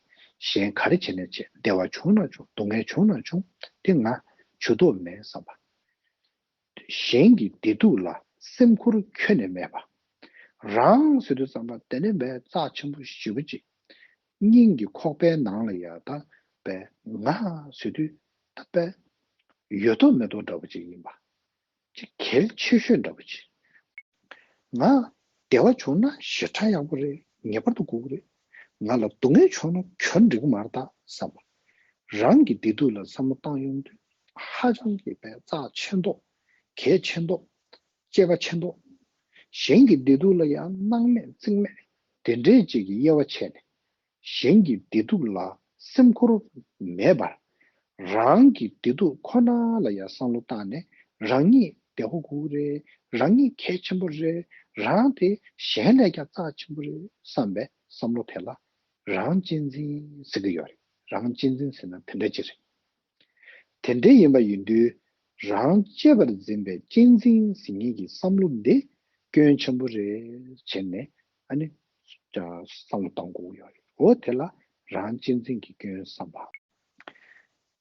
གཞན་ག་རེ་བྱས་ནས་བྱས་བདེ་བ་བྱུང་ན་བྱུང་སྡུག་བསྔལ་བྱུང་ན་བྱུང་དེ་ང་ཇུས་གཏོགས་མེད་བསམ་པ། གཞན་གྱི་བདེ་སྡུག་ལ་སེམས་ཁུར་ཁྱོན་ནས་མེད་པ། རང་ཟེར་དུས་ཙམ་པ་དེ་ནས་བས་རྩ་ཆེན་པོ་ཞེ་པོ་ཅིག་སྙིང་གི་ཁོག་པའི་ནང་ལ་ཡ་ད་བས་ང་ཟེར་དུས་ད་བས་ཡོད་མདོག་མེད་མདོག་འདྲ་པོ་ཅིག་ཡིན་པ། ཅིག་གལ་ཆེ་ཤོས་འདྲ་པོ་ཅིག་ང་བདེ་བ་བྱུང་ན་ཞེ་དྲག་ཡག་པོ་རེད། ངེས་པར་དུ་དགོས་ཀྱི་རེད། ང་ལ་སྡུག་བསྔལ་བྱུང་ན་གྱོན་འགྲིག་གི་མ་རེད་ད་བསམ་པ། རང་གི་བདེ་སྡུག་ལ་བསམ་བློ་བཏང་ཡོང་དུས་ཧ་ཅང་གི་བས་རྩ་ཆེ་མདོག་གལ་ཆེ་མདོག་གཅེས་པ་ཆེ་མདོག་གཞན་གྱི་བདེ་སྡུག་ལ་ཡང་སྣང་མེད་རྩིས་མེད་དེ་འདྲའི་ཅིག་གི་དབྱེ་བ་ཕྱེ་ནས། གཞན་གྱི་བདེ་སྡུག་ལ་སེམས་ཁུར་མེད་པར། རང་གི་བདེ་སྡུག་ཁོ་ན་ལ་ཡང་བསམ་བློ་བཏང་ནས་རང་ཉིད་བདེ་པོ་དགོས་ཀྱི་རེད། རང་ཉིད་གལ་ཆེན་པོ་རེད། རང་དེ་གཞན་ལས་ཀྱང་རྩ་ཆེན་པོ་རེད་བསམ་པའི་བསམ་བློ་དེ་ལ་རང་གཅེས་འཛིན་ཟེར་གྱི་ཡོད་རེད། རང་གཅེས་འཛིན་ཟེར་ན་དེ་འདྲ་ཅིག་རེད། དེ་འདྲ་ཡིན་པ་ཡིན་དུས་རང་གཅེས་པར་འཛིན་པའི་གཅེས་འཛིན་ཟེར་མཁན་གྱི་བསམ་བློ་འདི་སྐྱོན་ཆེན་པོ་རེད་བྱས་ནས་ཨ་ནི་བསམ་བློ་གཏོང་དགོས་ཡོད་རེད། འོ་དེ་ལ་རང་གཅེས་འཛིན་གྱི་སྐྱོན་བསམ་པ།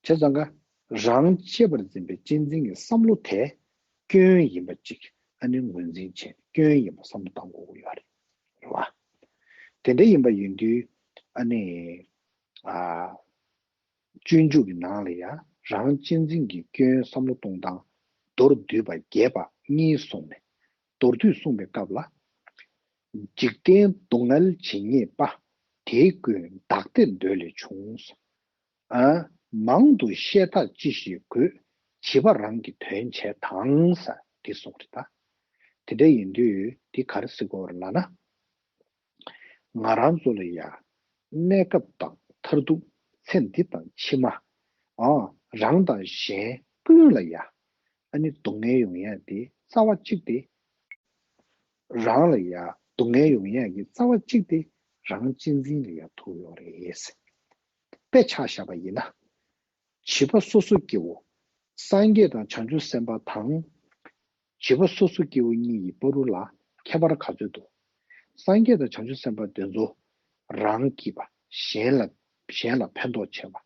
བྱས་ཙང་ཀ་རང་གཅེས་པར་འཛིན་པའི་གཅེས་འཛིན་གྱི་བསམ་བློ་དེ་སྐྱོན་ཡིན་པ་ཅིག་ཨ་ནི་ངོས་འཛིན་བྱས་སྐྱོན་ཡིན་པ་བསམ་བློ་གཏོང་དགོས་ཀྱི་ཡོད་རེད། རེད་བ། དེ་འདྲ་ཡིན་པ་ཡིན་དུས་ཨ་ནི་ཨ། སྤྱོད་འཇུག་གི་ནང་ལ་ཡང་རང་གཅེས་འཛིན་གྱི་སྐྱོན་བསམ་བློ་གཏོང་སྟངས་མདོར་བསྡུས་པ་རྒྱས་པ་ གཉིས་གསུངས་ནས། མདོར་བསྡུས་གསུངས་པའི་སྐབས་ལ། འཇིག་རྟེན་སྡུག་བསྔལ་ཇི་སྙེད་པ། དེའི་ཀུན་བདག་བདེ་འདོད་ལས་བྱུང་། ཨ། མང་དུ་བཤད་ཐག་ཅི་ཞིག་དགོས། བྱིས་པ་རང་གི་དོན་བྱེད་དང་། ཟེར་འདི་གསུངས་རེད་ད། དེ་འདྲ་ཡིན་དུས་འདི་ག་རེ་ཟེར་དགོས་རེད་ལབ་ན། ང་རང་ཚོ་ལ་ཡ། གནས་སྐབས་དང་མཐར་ཐུག་ཚེ་འདི་དང་ཕྱི་མ། ཨ། རང་དང་གཞན་ཀུན་ལ་ཡ། ཨ་ནི་སྡུག་བསྔལ་ཡོང་ཡ་དེ་རྩ་བ་གཅིག་དེ། རང་ལ་ཡ་སྡུག་བསྔལ་ཡོང་ཡ་གི་རྩ་བ་གཅིག་དེ་རང་གཅེས་འཛིན་ལ་ཡ་ཐུག་ཡོད་རེད། དཔེ་ཆ་བཞག་པ་ཡིན་ན། བྱིས་པ་སོ་སོ་སྐྱེ་བོ། སངས་རྒྱས་དང་བྱང་ཆུབ་སེམས་དཔའ་དང་། བྱིས་པ་སོ་སོ་སྐྱེ་བོ་གཉིས་ཀྱི་བར་དུ་ལ་ཁྱད་པར་ག་ཚོད་འདུག་སངས་རྒྱས་དང་བྱང་ཆུབ་སེམས་དཔའ་དེ་ཚོ་རང་སྐྱིད་པ། གཞན་ལ་གཞན་ལ་ཕན་ཐོགས་བྱེད་པ།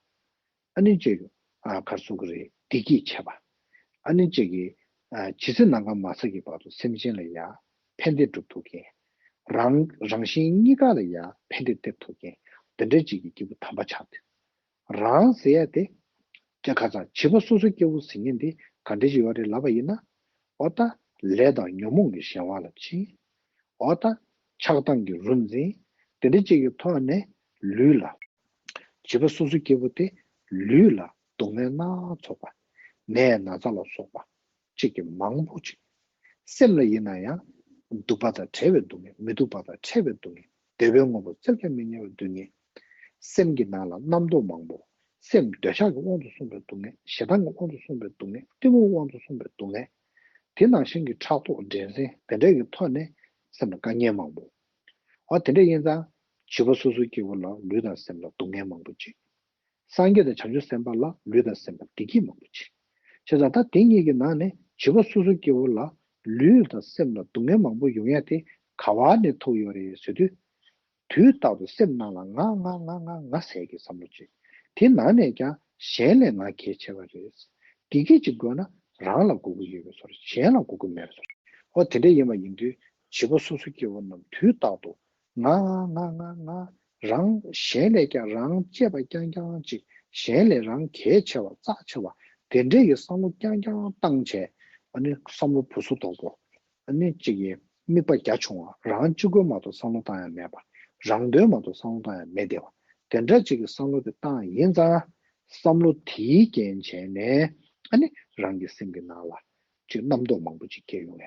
ཨ་ནི་གཅིག་གི་ཨ་ག་རེ་ཟེར་གི་རེད། བདེ་སྐྱིད་བྱེད་པ། ཨ་ནི་གཅིག་གི་ཨ་ཇི་སྲིད་ནམ་མཁའ་མ་ཚད་ཀྱི་བར་དུ་སེམས་ཅན་ལ་ཡ་ཕན་བདེ་སྒྲུབ་ཐུབ་མཁན། རང་རང་གཞན་གཉིས་ཀ་ལ་ཡ་ཕན་བདེ་སྟེར་ཐུབ་མཁན། དེ་འདྲ་གཅིག་གི་སྐྱེས་བུ་དམ་པ་ཆགས་ཏེ། རང་ཟེར་ཡ་དེ། ཀྱ་ཁ་ཚ་བྱིས་པ་སོ་སོ་སྐྱེ་བོ་ཟེར་མཁན་དེ་ག་འདྲ་ཞིག་ཡོད་རེད་ལབ་པ་ཡིན་ན། འོ་ད་ལས་དང་ཉོན་མོངས་ཀྱི་གཞན་དབང་ལ་ཕྱིན། འོ་ད་ཆགས་སྡང་གི་རུ་འཛིན། དེ་འདྲ་གཅིག་གི་ཐོག་ནས་ལུས་ལ། བྱིས་པ་སོ་སོ་སྐྱེ་བོ་དེ་ལུས་ལ་སྡུག་བསྔལ་སྣ་ཚོགས་པ། ནད་ན་ཚ་ལ་སོགས་པ། གཅིག་གི་མང་པོ་གཅིག་སེམས་ལ་ཡིན་ན་ཡང་། སྡུག་པ་དང་བྲལ་བའི་སྡུག་བསྔལ། མི་སྡུག་པ་དང་བྲལ་བའི་སྡུག་བསྔལ། བདེ་བའི་དངོས་པོ་བཙལ་ཀྱང་མི་རྙེད་པའི་སྡུག་བསྔལ། སེམས་ཀྱི་ནང་ལ་རྣམ་རྟོག་མང་པོ། སེམས་འདོད་ཆགས་ཀྱི་དབང་དུ་སོང་བའི་སྡུག་བསྔལ། ཞེ་སྡང་གི་དབང་དུ་སོང་བའི་སྡུག་བསྔལ། གཏི་མུག་དབང་དུ་སོང་བའི་སྡུག་བསྔལ། དེ་ནང་བཞིན་གྱི་ཕྲག་དོག་འགྲན་སེམས་དེ་འདྲ་གི་ཐོག་ནས་སེམས་ལ་དཀའ་ངལ་མང་པོ། འོ་དེ་འདྲ་ཡིན་ཙང་། བྱིས་པ་སོ་སོའི་སྐྱེ་བོ་ལ་ལུས་དང་སེམས་ལ་སྡུག་བསྔལ་མང་པོ་ཅིག་སངས་རྒྱས་དང་བྱང་ཆུབ་སེམས་དཔའ་ལ་ལུས་དང་སེམས་ལ་བདེ་སྐྱིད་མང་པོ་ཅིག་བྱས་ཙང་ད་དེ་གཉིས་ཀྱི་ནང་ནས་བྱིས་པ་སོ་སོའི་སྐྱེ་བོ་ལ་ལུས་དང་སེམས་ལ་སྡུག་བསྔལ་མང་པོ་ཡོང་ཡ་དེ་ག་བ་ནས་ཐུག་ཡོད་རེད་ཟེར་དུས། དུས་རྟག་ཏུ་སེམས་ནང་ལ་ང་ང་ང་ང་ང་ཟེར་གྱི་བསམ་བློ་ཅིག་དེ་ནང་ནས་ཀྱང་གཞན་ལས་ང་གལ་ཆེ་བ་རེད། བདེ་སྐྱིད་ཅིག་དགོས་ན་རང་ལ་དགོས་ཀྱི་ཡོད་པའི་བཟོ་འདྲ། གཞན་ལ་དགོས་ཀྱི་མེད་པའི་བཟོ་འདྲ། འོ་དེ་འདྲ་ཡིན་པ་ཡིན་དུས་བྱིས་པ་སོ་སོའི་སྐྱེ་བོ་རྣམས་དུས་རྟག་ཏུ་ང་ང་ང་ང་ང་། རང་གཞན་ལས་ཀྱང་རང་གཅེས་པ་རྐྱང་རྐྱང་ཅིག་གཞན་ལས་རང་གལ་ཆེ་བ་རྩ་ཆེ་བ་དེ་འདྲས་ཀྱི་བསམ་བློ་རྐྱང་རྐྱང་བཏང་བྱས། ཨ་ནི་བསམ་བློ་བུ་སུ་དོག་པོ། ཨ་ནི་གཅིག་གིས་དམིགས་པ་རྒྱ་ཆུང་བ། རང་གཅིག་པོའི་མ་གཏོགས་བསམ་བློ་བཏང་ཡ་མེད་པ། རང་དོན་མ་གཏོགས་བསམ་བློ་བཏང་ཡ་མེད་བསྡད་པ། དེ་འདྲ་གཅིག་གི་བསམ་བློ་དེ་བཏང་ཡིན་ཙང་། བསམ་བློ་དེའི་རྐྱེན་བྱས་ནས་ཨ་ནི་རང་གི་སེམས་ཀྱི་ནང་ལ་ཅིག་རྣམ་རྟོག་མང་པོ་ཅིག་སྐྱེ་ཡོང་ཡ།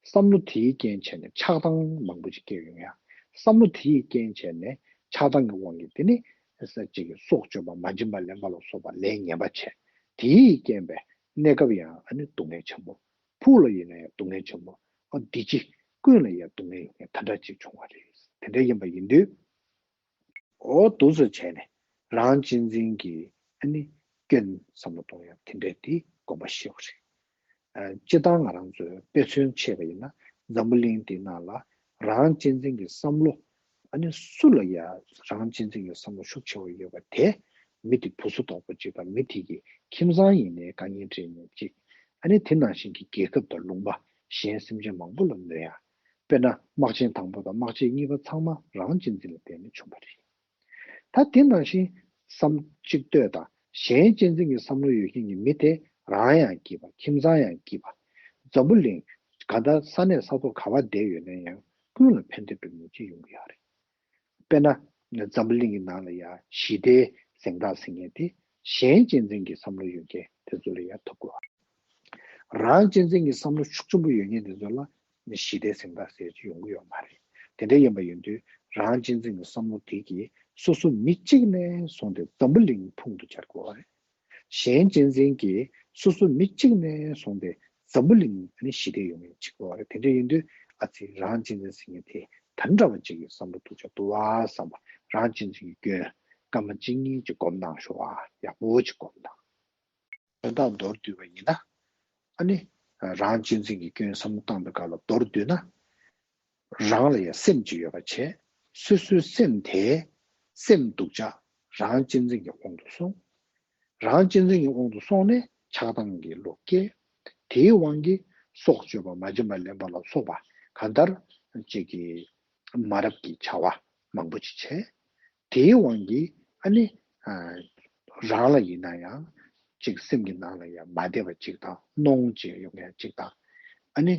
བསམ་བློ་དེའི་རྐྱེན་བྱས་ནས་ཆགས་སྡང་མང་པོ་ཅིག་སྐྱེ་ཡོང་ཡ། བསམ་བློ་དེའི་རྐྱེན་བྱས་ནས་ཆགས་སྡང་གི་དབང་གིས་དེ་ནི་ས་གཅིག་གི་སྲོག་གཅོད་པ། མ་བྱིན་པ་ལེན་པ་ལ་སོགས་པ་ལས་ངན་པ་བྱས། དེའི་རྐྱེན་པས་གནས་སྐབས་ཡང་ཨ་ནི་སྡུག་བསྔལ་ཆེན་པོ། ཕུགས་ལ་ཡིན་ན་ཡང་སྡུག་བསྔལ་ཆེན་པོ། ཨ་འདི་ཅི་ཀུན་ལ་ཡང་སྡུག་བསྔལ་ཡོང་མཁན་དེ་འདྲ་ཅིག་བྱུང་བ་རེད། དེ་འདྲ་ཡིན་པ་ཡིན་དུས། འོ་འདུག་སེ་བྱས་ནས་རང་གཅེས་འཛིན་གྱི་ཨ་ནི་སྐྱོན་བསམ་བློ་གཏོང་ཡག་དེ་འདྲ་དེ་དགོངས་པ་བཞེས་པ་རེད། ཨ་སྤྱིར་བཏང་ང་རང་ཚོས་དཔེ་མཚོན་བྱས་པ་ཡིན་ན་འཛམ་བུ་གླིང་འདི་ནང་ལ་རང་གཅེས་འཛིན་གྱི་བསམ་བློ་ཨ་ནི་སུ་ལ་ཡང་རང་གཅེས་འཛིན་གྱི་བསམ་བློ་ཤུགས་ཆེ་བ་ཡོད་པ་དེ་མི་དེ་བུ་སུ་དོག་པོ་གཅིག་དང་མི་དེ་གི་ཁྱིམ་ཚང་ཡིན་ནའི་དཀའ་ངལ་འཕྲད་མཁན་གཅིག་ཨ་ནི་དེ་ནང་བཞིན་གྱི་རྒྱལ་ཁབ་དང་ལུང་པ་གཞན་སེམས་ཅན་མང་པོ་ལ་གནོད་ཡ། དཔེར་ན་དམག་ཆེན་དང་པོ་དང་དམག་ཆེན་གཉིས་པ་ཚང་མ་རང་གཅེས་འཛིན་ལ་བརྟེན་ནས་བྱུང་བ་རེད། ད་དེ་ནང་བཞིན་བསམ་གཅིག་ལྟོས་དང་གཞན་གཅེས་འཛིན་གྱི་བསམ་བློ་ཡོད་མཁན་གྱི་མི་དེ་རང་ཡང་སྐྱིད་པ། ཁྱིམ་ཚང་ཡང་སྐྱིད་པ། འཛམ་བུ་གླིང་གང་ལྟར་ས་གནས་ས་ཐོག་ག་བ་བསྡད་ཡོད་ན་ཡང་ཀུན་ལ་ཕན་བདེ་སྒྲུབ་མཁན་ཅིག་ཡོང་གི་ཡོད་རེད། དཔེར་ན་འཛམ་བུ་གླིང་གི་ནང་ལ་ཡང་ཞི་བདེའི་གཟེངས་རྟགས་ཟེར་མཁན་དེ་གཞན་གཅེས་འཛིན་གྱི་བསམ་བློ་ཡོད་མཁན་དེ་ཚོ་ལ་ཡང་ཐོབ་དགོས། རང་གཅེས་འཛིན་གྱི་བསམ་བློ་ཤུགས་ཆེན་པོ་ཡོད་མཁན་དེ་ཚོ་ལ་ནི་ཞི་བདེའི་གཟེངས་རྟགས་ཟེར་གྱི་ཡོང་གི་ཡོད་མ་རེད། དེ་འདྲ་ཡིན་པ་ཡིན་དུས་རང་གཅེས་འཛིན་གྱི་བསམ་བློ་དེ་གིས་སོ་སོ་མི་གཅིག་ནས་བཟུང་སྟེ་འཛམ་བུ་གླིང་ཕུང་དུ་སྦྱར་དགོས་པ་རེད། གཞན་གཅེས་འཛིན་གྱིས་སོ་སོ་མི་གཅིག་ནས་བཟུང་སྟེ་འཛམ་བུ་གླིང་ནི་ཞི་བདེ་ཡོང་ཡག་བྱེད་དགོས་པ་རེད། དེ་འདྲ་ཡིན་དུས་ཨ་ཙི་རང་གཅེས་འཛིན་ཟེར་མཁན་དེ་ད་འདྲ་བ་ཅིག་གི་བསམ་བློ་ཐུག་ཆ་འདུག་བ་བསམ་པ། རང་གཅེས་འཛིན་གྱི་སྐྱོན་སྐར་མ་གཅིག་གཉིས་ཅིག་སྒོམ་གནང་ཤོག་ཨ། ཡག་པོ་ཅིག་སྒོམ་གནང་། དོན་དག་མདོར་བསྡུས་པ་ཡིན་ན། ཨ་ནི། རང་གཅེས་འཛིན་གྱི་སྐྱོན་བསམ་བློ་བཏང་པའི་སྐབས་ལ་མདོར་བསྡུས་ན། རང་ལ་ཡང་སེམས་ཅིག་ཡོད་པ་བྱས། སོ་སོའི་སེམས་དེ། སེམས་སྡུག་ཅག་རང་གཅེས་འཛིན་གྱི་དབང་དུ་སོང་། རང་གཅེས་འཛིན་གྱི་དབང་དུ་སོང་ནས་ཆགས་སྡང་གི་བློ་སྐྱེས། དེའི་དབང་གིས་སྲོག་གཅོད་པ་མ་བྱིན་པ་ལེན་པ་ལ་སོགས་པ་གང་ལྟར་ཅིག་གི་མ་རབས་ཀྱི་བྱ་བ་མང་པོ་ཅིག་བྱས། དེའི་དབང་གིས་ཨ་ནི། ཨ། རང་ལ་ཡིན་ན་ཡང་ཅིག་སེམས་ཀྱི་ནང་ལ་ཡང་མ་བདེ་བ་ཅིག་དང་གནོང་ཅིག་ཡོང་ཡ་ཅིག་དང་། ཨ་ནི་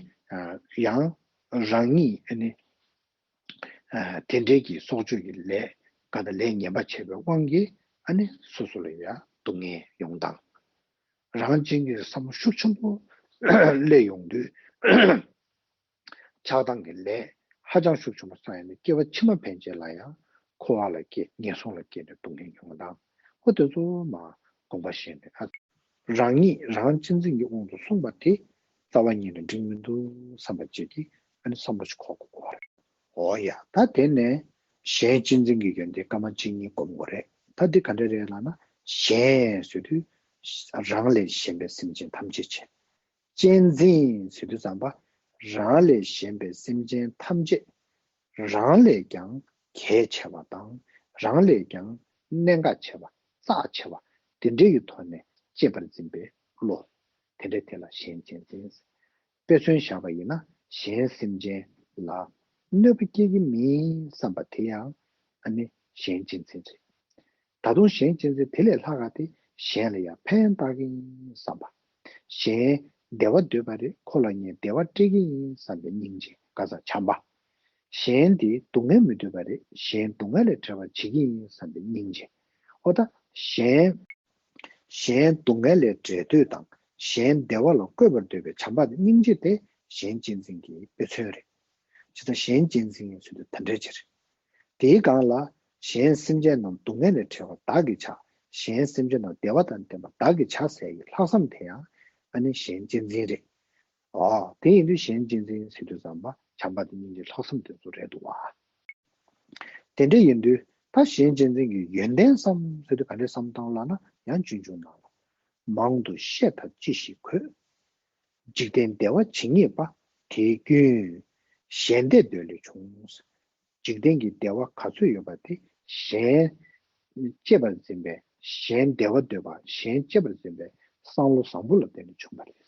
ཡང་རང་ཉིད་ཨ་ནི་དེ་འདྲའི་གི་སྲོག་གཅོད་ཀྱི་ལས་ག་ད་ལས་ངན་པ་བྱས་པའི་དབང་གིས་ཨ་ནི་སོ་སོ་ལ་ཡང་སྡུག་བསྔལ་ཡོང་སྟངས། རང་གཅེས་འཛིན་གྱི་བསམ་བློ་ཤུགས་ཆེན་པོ་སླེབས་ཡོང་དུས། ཆགས་སྡང་གི་ལས་ཧ་ཅང་ཤུགས་ཆེན་པོ་བསགས་ཡོང་ནས་སྐྱེ་བ་ཕྱི་མ་ཕན་ཆད་ལ་ཡང་འཁོར་བ་ལ་སྐྱེ་ངན་སོང་ལ་སྐྱེས་ནས་སྡུག་བསྔལ་མྱོང་བ་དང་། ཨོ་དེ་ཚོ་མ་དགོངས་པ་བཞེས་ནས་ཨ། རང་ཉིད་རང་གཅེས་འཛིན་གྱི་དབང་དུ་སོང་བ་དེ་རྩ་བ་ཉིད་ནས་འགྲིག་མི་འདུག་བསམ་པ་བཅས་ཀྱིས་ཨ་ནི་བསམ་བློ་ཞིག་འཁོར་དགོས་པ་རེད། ཨོ་ཡ། ད་དེ་ནས་གཞན་གཅེས་འཛིན་གྱི་ཡོན་ཏན་སྐར་མ་གཅིག་གཉིས་སྒོམ་དགོས་རེད། ད་འདི་ག་འདྲ་རེད་ལབ་ན། གཞན་ཟེར་དུས་རང་ལས་གཞན་པའི་སེམས་ཅན་ཐམས་ཅད་བྱས། གཅེས་འཛིན་ཟེར་དུས་ཙམ་པ། རང་ལས་གཞན་པའི་སེམས་ཅན་ཐམས་ཅད་རང་ལས་ཀྱང་གལ་ཆེ་བ་དང་། རང་ལས་ཀྱང་གནད་འགག་ཆེ་བ། རྩ་ཆེ་བ། དེ་འདྲའི་གི་ཐོག་ནས་གཅེས་པར་འཛིན་པའི་བློ། དེ་འདྲ་དེ་ལ་གཞན་གཅེས་འཛིན། དཔེ་མཚོན་བཞག་པ་ཡིན་ན། གཞན་སེམས་ཅན་ལ་གནོད་པ་སྐྱེལ་གྱི་མིན་བསམ་པ་དེ་ཡང་ཨ་ནི་གཞན་གཅེས་འཛིན་རེད། ད་དུང་གཞན་གཅེས་འཛིན་དེ་ལས་ལྷག་ག་དེ་གཞན་ལ་ཡང་ཕན་བཏགས་ཀྱི་ཡིན་བསམ་པ། གཞན་བདེ་བ་འདོད་པ་རེད། ཁོ་ལ་ངས་བདེ་བ་སྤྲད་ཀྱི་ཡིན་བསམ་པའི་སྙིང་རྗེ་ག་ས་བྱམས་པ། གཞན་དེ་སྡུག་བསྔལ་མི་འདོད་པ་རེད། གཞན་སྡུག་བསྔལ་ལས་བྲལ་བར་བྱེད་ཀྱི་ཡིན་བསམ་པའི་སྙིང་རྗེ། ཨོ་ད་གཞན། གཞན་སྡུག་བསྔལ་ལས་བྲལ་འདོད་དང་གཞན་བདེ་བ་ལ་བཀོད་པར་འདོད་པའི་བྱམས་པ་དང་སྙིང་རྗེ་དེ་གཞན་གཅེས་འཛིན་གྱི་དཔེ་མཚོན་རེད། ཇི་ལྟར་གཞན་གཅེས་འཛིན་ཡིན་ཟེར་དུས་དེ་འདྲའི་ཕྱིར། དེའི་སྒང་ལ། གཞན་སེམས་ཅན་རྣམས་སྡུག་བསྔལ་ལས་བྲལ་བ་བདག་གིས་བྱ། གཞན་སེམས་ཅན་རྣམས་བདེ་བ་དང་ལྡན་པ་བདག་གིས་བྱ་ཟེར་བའི་ལྷག་བསམ་དེ་ཡང་ཨ་ནི་གཞན་གཅེས་འཛིན་རེད། ཨོ། དེ་ཡིན་དུས་གཞན་གཅེས་འཛིན་ཟེར་དུས་ཙམ་པ་བྱམས་པ་དང་སྙིང་རྗེ་ལྷག་བསམ་དེ་ཚོ་རེད་འདུག་བ། དེ་འདྲ་ཡིན་དུས་ད་གཞན་གཅེས་འཛིན་གྱི་ཡོན་ཏན་བསམ་ཟེར་དུས་ག་འདྲའི་བསམ་སྟངས་ལབ་ན། ཡང་ཆུང་ཆུང་ནང་ལ། མང་དུ་བཤད་ཐབས་ཅི་ཞིག་དགོས། འཇིག་རྟེན་བདེ་བ་ཇི་སྙེད་པ། དེའི་སྐྱོན་གཞན་བདེ་འདོད་ལས་བྱུང་། འཇིག་རྟེན་གྱི་བདེ་བ་ག་ཚོད་ཡོད་པ་དེ་གཞན་གཅེས་པར་འཛིན་པའི། གཞན་བདེ་བ་འདོད་པ། གཞན་གཅེས་པར་འཛིན་པའི་བསམ་བློ་བཟང་པོ་ལ་བརྟེན་ནས་བྱུང་བ་རེད།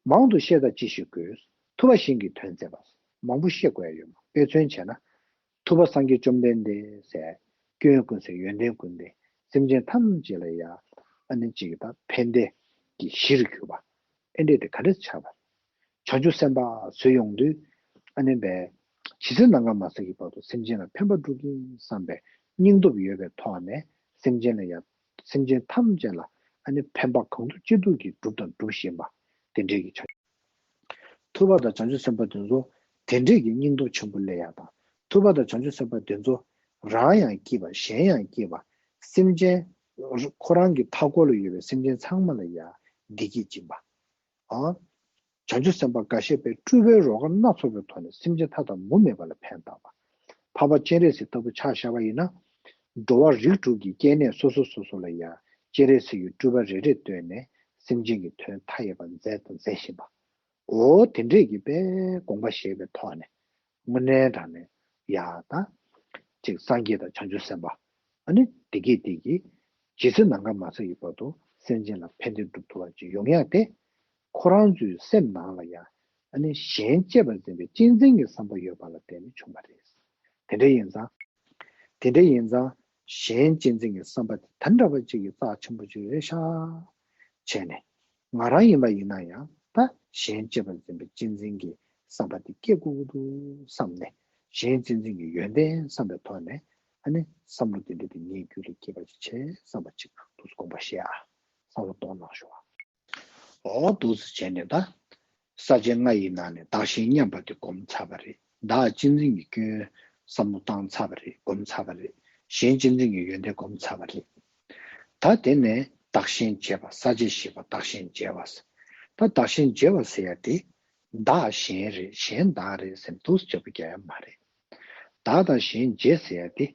མང་དུ་བཤད་ཐབས་ཅི་ཞིག་དགོས། ཐུབ་པ་གཞན་གྱི་དོན་མཛད་པ། མང་པོ་བཤད་དགོས་ཡ་ཡོད་མ། དཔེ་མཚོན་བྱས་ན། ཐུབ་པ་སངས་རྒྱས་བཅོམ་ལྡན་འདས་ཟེར། སྐྱོན་ཀུན་ཟད་ཡོན་ཏན་ཀུན་ལྡན། སེམས་ཅན་ཐམས་ཅད་ལ་ཡ་ཨ་ནི་གཅིག་གི་ད་ཕན་བདེ་གི་གཞིར་གྱུར་པ། ཨེ་འདྲས་དེ་ག་འདྲས་ཆགས་པ། བྱང་ཆུབ་སེམས་དཔའ་བཟོས་ཡོང་དུས། ཨ་ནི་བས། ཇི་སྲིད་ནམ་མཁའ་མ་ཟད་ཀྱི་བར་དུ་སེམས་ཅན་ལ་ཕན་པ་སྒྲུབ་ཀྱི་ཡིན་བསམ་པའི་སྙིང་སྟོབས་ཡོད་པའི་ཐོག་ནས་སེམས་ཅན་ལ་ཡ། སེམས་ཅན་ཐམས་ཅད་ལ་ཨ་ནི་ཕན་པ་གང་ཐུབ་ཅི་ཐུབ་ཀྱིས་སྒྲུབ་དང་སྒྲུབ་བཞིན་པ། དེ་འདྲས་ཀྱི་བྱང་། ཐུབ་པ་དང་བྱང་ཆུབ་སེམས་དཔའ་དེ་ཚོ་དེ་འདྲས་ཀྱི་སྙིང་སྟོབས་ཆེན་པོ་སླེབས་ཡ་དང་། ཐུབ་པ་དང་བྱང་ཆུབ་སེམས་དཔའ་དེ་ཚོ་རང་ཡང་སྐྱིད་པ། གཞན་ཡང་སྐྱིད་པ། སེམས་ཅན། ཁོ་རང་གི་མཐའ་སྐོར་ལ་ཡོད་པའི་སེམས་ཅན་ཚང་མ་ལ་ཡ་བདེ་སྐྱིད་སྦྱིན་པ། ཨ། བྱང་ཆུབ་སེམས་དཔའ་འགའ་ཤས་པས་སྤྲུལ་པའི་རོལ་གར་སྣ་ཚོགས་པའི་ཐོག་ནས་སེམས་ཅན་མཐའ་དག་མུ་མེད་པ་ལ་ཕན་བཏགས་པ། འཕགས་པ་སྤྱན་རས་གཟིགས་ལྟ་བུ་ཆ་བཞག་པ་ཡིན་ན། འགྲོ་བ་རིགས་དྲུག་གི་སྐྱེ་གནས་སོ་སོ་སོ་སོ་ལ་ཡང་སྤྱན་རས་གཟིགས་ཀྱི་སྤྲུལ་པ་རེ་རེ་བཏོན་ནས་སེམས་ཅན་གྱི་དོན་མཐའ་ཡས་པ་མཛད་དང་མཛད་བཞིན་པ། འོ་དེ་འདྲས་ཀྱི་དཔེ་དགོངས་པ་བཞེས་པའི་ཐོག་ནས་དངོས་གནས་དྲང་གནས་ཡ་ད། ཅིག་སངས་རྒྱས་དང་བྱང་ཆུབ་སེམས་དཔའ། ཨ་ནི་བདེ་སྐྱིད་བདེ་སྐྱིད། ཇི་སྲིད་ནམ་མཁའ་མ་ཟད་ཀྱི་བར་དུ་སེམས་ཅན་ལ་ཕན་བདེ་སྒྲུབ་ཐུབ་པ་ཅིག་ཡོང་ཡ་དེ། ཁོ་རང་ཚོའི་སེམས་ནང་ལ་ཡང་ཨ་ནི་གཞན་གཅེས་པར་འཛིན་པའི་གཅེས་འཛིན་གྱི་བསམ་པ་ཡོད་པ་ལ་བརྟེན་ནས་བྱུང་བ་རེད། དེ་འདྲ་ཡིན་ཙང་། དེ་འདྲ་ཡིན་ཙང་། གཞན་གཅེས་འཛིན་གྱི་བསམ་པ་དེ་ད་འདྲ་བ་ཅིག་གི་རྩ་ཆེན་པོ་ཅིག་རེད་ཤག་བྱས་ནས། ང་རང་ཡིན་པ་ཡིན་ན་ཡང་ད་གཞན་གཅེས་པར་འཛིན་པའི་གཅེས་འཛིན་གྱི་བསམ་པ་དེ་སྐྱེ་དགོས་ཀྱི་འདུག་བསམ་ནས། གཞན་གཅེས་འཛིན་གྱི་ཡོན་ཏན་བསམ་པའི་ཐོག་ནས་ཨ་ནི་བསམ་བློ་དེ་འདྲ་དེ་ངའི་རྒྱུད་ལ་སྐྱེས་པ་ཅིག་བྱས་བསམ་པ་ཅིག་འདུག་སེ་དགོངས་པ་བཞེས་ཨ། བསམ་བློ་གཏོང་གནང་ཤོག་ཨ། འོ་འདུག་སེ་བྱས་ནས་ད། ས་བཅད་ལྔ་ཡི་ནང་ནས་བདག་གཞན་མཉམ་པ་དེ་སྒོམ་ཚར་བ་རེད། བདག་གཅེས་འཛིན་གྱི་སྐྱོན་བསམ་བློ་བཏང་ཚར་བ་རེད། སྒོམ་ཚར་བ་རེད། གཞན་གཅེས་འཛིན་གྱི་ཡོན་ཏན་སྒོམ་ཚར་བ་རེད། ད་དེ་ནས་བདག་གཞན་བརྗེ་བ། ས་བཅད་བཞི་པ་བདག་གཞན་བརྗེ་བ་ཟེར། ད་བདག་གཞན་བརྗེ་བ་ཟེར་ཡ་དེ། བདག་གཞན་རེད། གཞན་བདག་རེད་ཟེར་འདུག་སེ་བརྗེ་པོ་རྒྱག་ཡ་མ་རེད། བདག་དང་གཞན་བརྗེ་ཟེར་ཡ་དེ།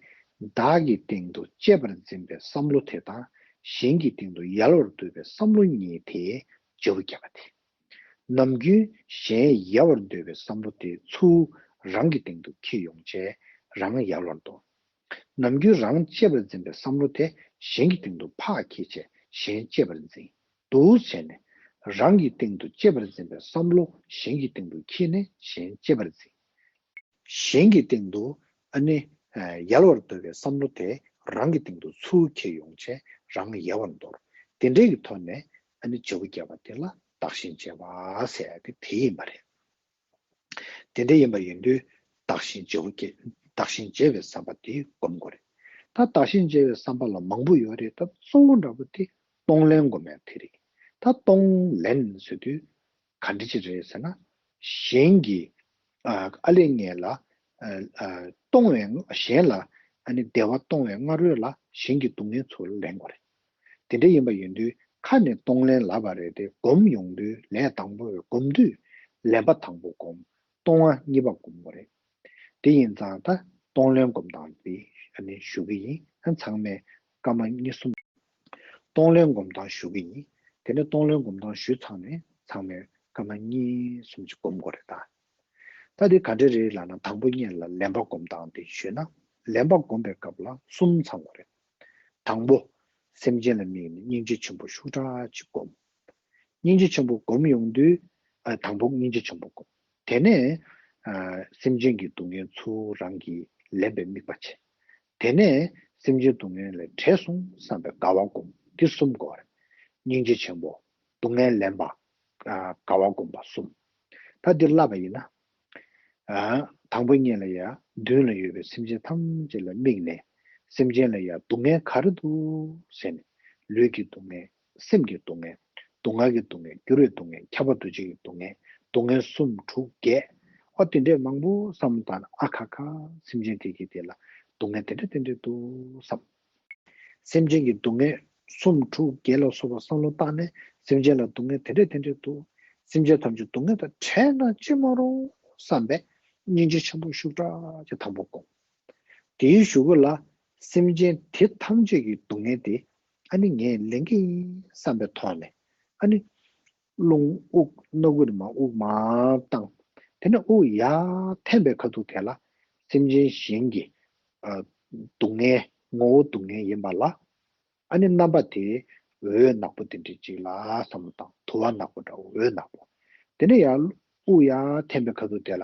བདག་གི་སྟེང་དུ་གཅེས་པར་འཛིན་པའི་བསམ་བློ་དེ་དང་། གཞན་གྱི་སྟེང་དུ་ཡལ་བར་འདོད་པའི་བསམ་བློ་གཉིས་དེ་བརྗེ་པོ་རྒྱག་པ་དེ། ནམ་རྒྱུན་གཞན་ཡལ་བར་འདོད་པའི་བསམ་བློ་དེ་ཚུར་རང་གི་སྟེང་དུ་འཁྱེར་ཡོང་བྱས་རང་ཡལ་བར་འདོད། ནམ་རྒྱུན་རང་གཅེས་པར་འཛིན་པའི་བསམ་བློ་དེ་གཞན་གྱི་སྟེང་དུ་ཕར་འཁྱེར་བྱས་གཞན་གཅེས་པར་འཛིན། འདུག་བྱས་ནས་རང་གི་སྟེང་དུ་གཅེས་པར་འཛིན་པའི་བསམ་བློ་གཞན་གྱི་སྟེང་དུ་འཁྱེར་ནས་གཞན་གཅེས་པར་འཛིན། གཞན་གྱི་སྟེང་དུ་ཨ་ནི་ཡལ་བར་འདོད་པའི་བསམ་བློ་དེ་རང་གི་སྟེང་དུ་ཚུར་འཁྱེར་ཡོང་བྱས་རང་ཡལ་བར་འདོར། དེ་འདྲའི་གི་ཐོག་ནས་ཨ་ནི་བརྗེ་པོ་རྒྱག་པ་དེ་ལ་ བདག་གཞན་བརྗེ་བ་ཟེར་ཡ་དེ་དེ་ཡིན་པ་རེད། དེ་འདྲ་ཡིན་པ་ཡིན་དུས་བདག་གཞན་བརྗེ་བོ་སྐྱེ་བདག་གཞན་བརྗེ་བའི་བསམ་པ་དེ་སྒོམ་དགོས་རེད། ད་བདག་གཞན་བརྗེ་བའི་བསམ་པ་ལ་མང་པོ་ཡོད་རེད། ད་གཙོ་བོ་འདྲ་པོ་དེ་གཏོང་ལེན་སྒོམ་ཡ་དེ་རེད། ད་གཏོང་ལེན་ཟེར་དུས་ག་འདྲ་ཅིག་རེད་ཟེར་ན། གཞན་གྱི་ཨ་ཨ་ལས་ངན་ལ་ཨ་ཨ་གཏོང་བའི་གཞན་ལ་ཨ་ནི་བདེ་བ་གཏོང་བའི་སྔ་རོལ་ལ་གཞན་གྱི་སྡུག་བསྔལ་ཚུར་ལེན་དགོས་རེད། དེ་འདྲ་ཡིན་པ་ཡིན་དུས་ཁ་ནས་གཏོང་ལེན་ལབ་པ་རེད་དེ། སྒོམ་ཡོང་དུས་ལས་དང་པོ་སྒོམ་དུས་ལེན་པ་དང་པོ་སྒོམ། གཏོང་བ་གཉིས་པ་སྒོམ་དགོས་རེད། དེ་ཡིན་ཙང་ད་གཏོང་ལེན་སྒོམ་སྟངས་དེ་ཨ་ནི་ཞུ་གི་ཡིན། ཨ་ཚང་མས་སྐར་མ་གཉིས་གསུམ། གཏོང་ལེན་སྒོམ་སྟངས་ཞུ་གི་ཡིན། དེ་ནས་གཏོང་ལེན་སྒོམ་སྟངས་ཞུས་ཚར་ནས་ཚང་མས་སྐར་མ་གཉིས་གསུམ་ཅིག་སྒོམ་དགོས་རེད་ད། ད་དེ་ག་འདྲ་རེད་ལབ་ན། དང་པོ་ཉིད་ལ་ལེན་པ་སྒོམ་སྟངས་དེ་ཞུས་ན། ལེན་པ་སྒོམ་པའི་སྐབས་ལ་གསུམ་ཚང་དགོས་རེད། དང་པོ། སེམས་ཅན་ལ་དམིགས་ནས་སྙིང་རྗེ་ཆེན་པོ་ཤུགས་དྲག་ཅིག་སྒོམ། སྙིང་རྗེ་ཆེན་པོ་སྒོམ་ཡོང་དུས། ཨ་དང་པོ་སྙིང་རྗེ་ཆེན་པོ་སྒོམ། དེ་ནས་ཨ་སེམས་ཅན་གྱི་སྡུག་བསྔལ་ཚུར་རང་གིས་ལེན་པའི་དམིགས་པ་བྱེད། དེ་ནས་སེམས་ཅན་སྡུག་བསྔལ་ལས་བྲལ་སོང་བསམ་པའི་དགའ་བ་སྒོམ། འདི་གསུམ་དགོས་རེད། སྙིང་རྗེ་ཆེན་པོ། སྡུག་བསྔལ་ལེན་པ། ཨ་དགའ་བ་སྒོམ་པ་གསུམ། ད་འདི་བསླབ་པ་ཡིན་ན། ཨ་དང་པོ་ཉིད་ལ་ཡང་མདུན་ལ་ཡོད་པའི་སེམས་ཅན་ཐམས་ཅད་ལ་དམིགས་ནས། སེམས་ཅན་ལ་ཡང་སྡུག་བསྔལ་ག་རེ་འདུག་ཟེར་ནས། ལུས་ཀྱི་སྡུག་བསྔལ། སེམས་ཀྱི་སྡུག་བསྔལ། སྡུག་བསྔལ་གྱི་སྡུག་བསྔལ། འགྱུར་བའི་སྡུག་བསྔལ། ཁྱབ་པ་འདུ་བྱེད་ཀྱི་སྡུག་བསྔལ། སྡུག་བསྔལ་གསུམ་དྲུག་བརྒྱད། ཨོ་དེ་འདྲས་མང་པོ་བསམ་བློ་བཏང་ན། ཨ་ཁ་ཁ། སེམས་ཅན་དེ་གྱད་དེ་ལ་སྡུག་བསྔལ་དེ་འདྲས་དེ་འདྲས་འདུག་བསམ། སེམས་ཅན་གྱི་སྡུག་བསྔལ་གསུམ་དྲུག་བརྒྱད་ལ་སོགས་པ་བསམ་བློ་བཏང་ནས། སེམས་ཅན་ལ་སྡུག་བསྔལ་དེ་འདྲས་དེ་འདྲས་འདུག། སེམས་ཅན་ཐམས་ཅད་སྡུག་བསྔལ་དང་བྲལ་ན་ཅི་མ་རུང་བསམ་པའི་སྙིང་རྗེ་ཆེན་པོ་ཤུགས་དྲག་ཅིག་དང་པོ་སྒོམ། དེའི་གཞུག་གུ་ལ་སེམས་ཅན་དེ་ཐམས་ཅད་ཀྱི་སྡུག་བསྔལ་དེ་ཨ་ནི་ངས་ལེན་གྱི་ཡིན་བསམ་པའི་ཐོག་ནས། ཨ་ནི་རླུང་དབུགས་སྣ་ཁུག་ནས་མར་དབུགས་མར་བཏང་། དེ་ནས་དབུགས་ཡར་འཐེན་པའི་ཁ་ཐུག་དེ་ལ་སེམས་ཅན་གཞན་གྱི་ཨ་སྡུག་བསྔལ། ངོ་བོ་སྡུག་བསྔལ་ཡིན་པ་ལ། ཨ་ནི་རྣམ་པ་དེ་འོད་ནག་པོ་དེ་འདྲ་ཅིག་ལ་བསམ་བློ་བཏང་། དུ་བ་ནག་པོ་འདྲ་བོ། འོད་ནག་པོ། དེ་ནས་ཡར་དབུགས་ཡར་འཐེན་པའི་ཁ་ཐུག་དེ་ལ་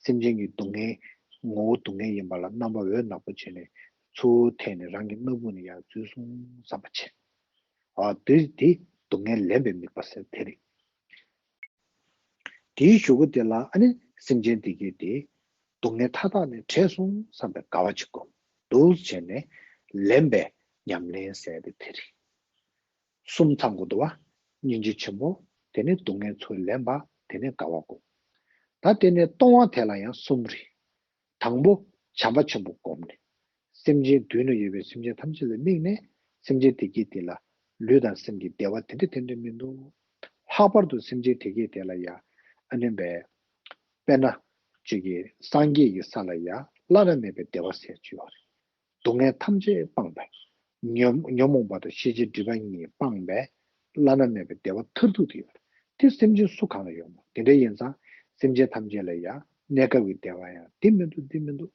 སེམས་ཅན་གྱི་སྡུག་བསྔལ། ངོ་བོ་སྡུག་བསྔལ་ཡིན་པ་ལ་རྣམ་པ་འོད་ནག་པོ་བྱས་ནས་ཚུར་འཐེན་ནས་རང་གི་སྣ་བུག་ནས་ཡར་འཛུལ་སོང་བསམ་པ་བྱེད། ཨ་དེ་དེ་སྡུག་བསྔལ་ལེན་པའི་དམིགས་པ་ཟེར་དེ་རེད། དེའི་གཞུག་གུ་དེ་ལ་ཨ་ནི་སེམས་ཅན་དེ་གྱད་དེ་སྡུག་བསྔལ་མཐའ་དག་ནས་བྲལ་སོང་བསམ་པའི་དགའ་བ་ཅིག་སྒོམ། འདུག་བྱས་ནས་ལེན་པའི་ཉམས་ལེན་ཟེར་དེ་དེ་རེད། གསུམ་ཚང་དགོས་འདུག་བ། སྙིང་རྗེ་ཆེན་པོ། དེ་ནས་སྡུག་བསྔལ་ཚུར་ལེན་པ། དེ་ནས་དགའ་བ་སྒོམ། ད་དེ་ནས་གཏོང་བ་དེ་ལ་ཡང་གསུམ་རེད། དང་པོ་བྱམས་པ་ཆེན་པོ་སྒོམ་ནས། སེམས་ཅན་མདུན་ན་ཡོད་པའི་སེམས་ཅན་ཐམས་ཅད་ལ་དམིགས་ནས། སེམས་ཅན་དེ་གྱད་དེ་ལ་ལུས་དང་སེམས་ཀྱི་བདེ་བ་དེ་འདྲ་དེ་འདྲ་མི་འདུག། ལྷག་པར་དུ་སེམས་ཅན་དེ་གྱད་དེ་ལ་ཡ་ཨ་ནི་བས། དཔེར་ན་ཅིག་གི་སངས་རྒྱས་ཀྱི་ས་ལ་ཡ་བླ་ན་མེད་པའི་བདེ་བ་ཟེར་ཅིག་ཡོད་རེད། སྡུག་བསྔལ་ཐམས་ཅད་སྤངས་པའི་ཉོན་ཉོན་མོངས་པ་དང་ཤེས་བྱའི་སྒྲིབ་པ་གཉིས་སྤངས་པའི་བླ་ན་མེད་པའི་བདེ་བ་མཐར་ཐུག་དེ་ཡོད་རེད། དེ་སེམས་ཅན་སུ་གང་ལ་ཡོད་མོད། དེ་འདྲ་ཡིན་ཙང་སེམས་ཅན་ཐམས་ཅད་ལ་ཡང་གནས་སྐབས་ཀྱི་བདེ་བ་ཡང་འདི་མི་འདུག། འདི་མི་འདུག།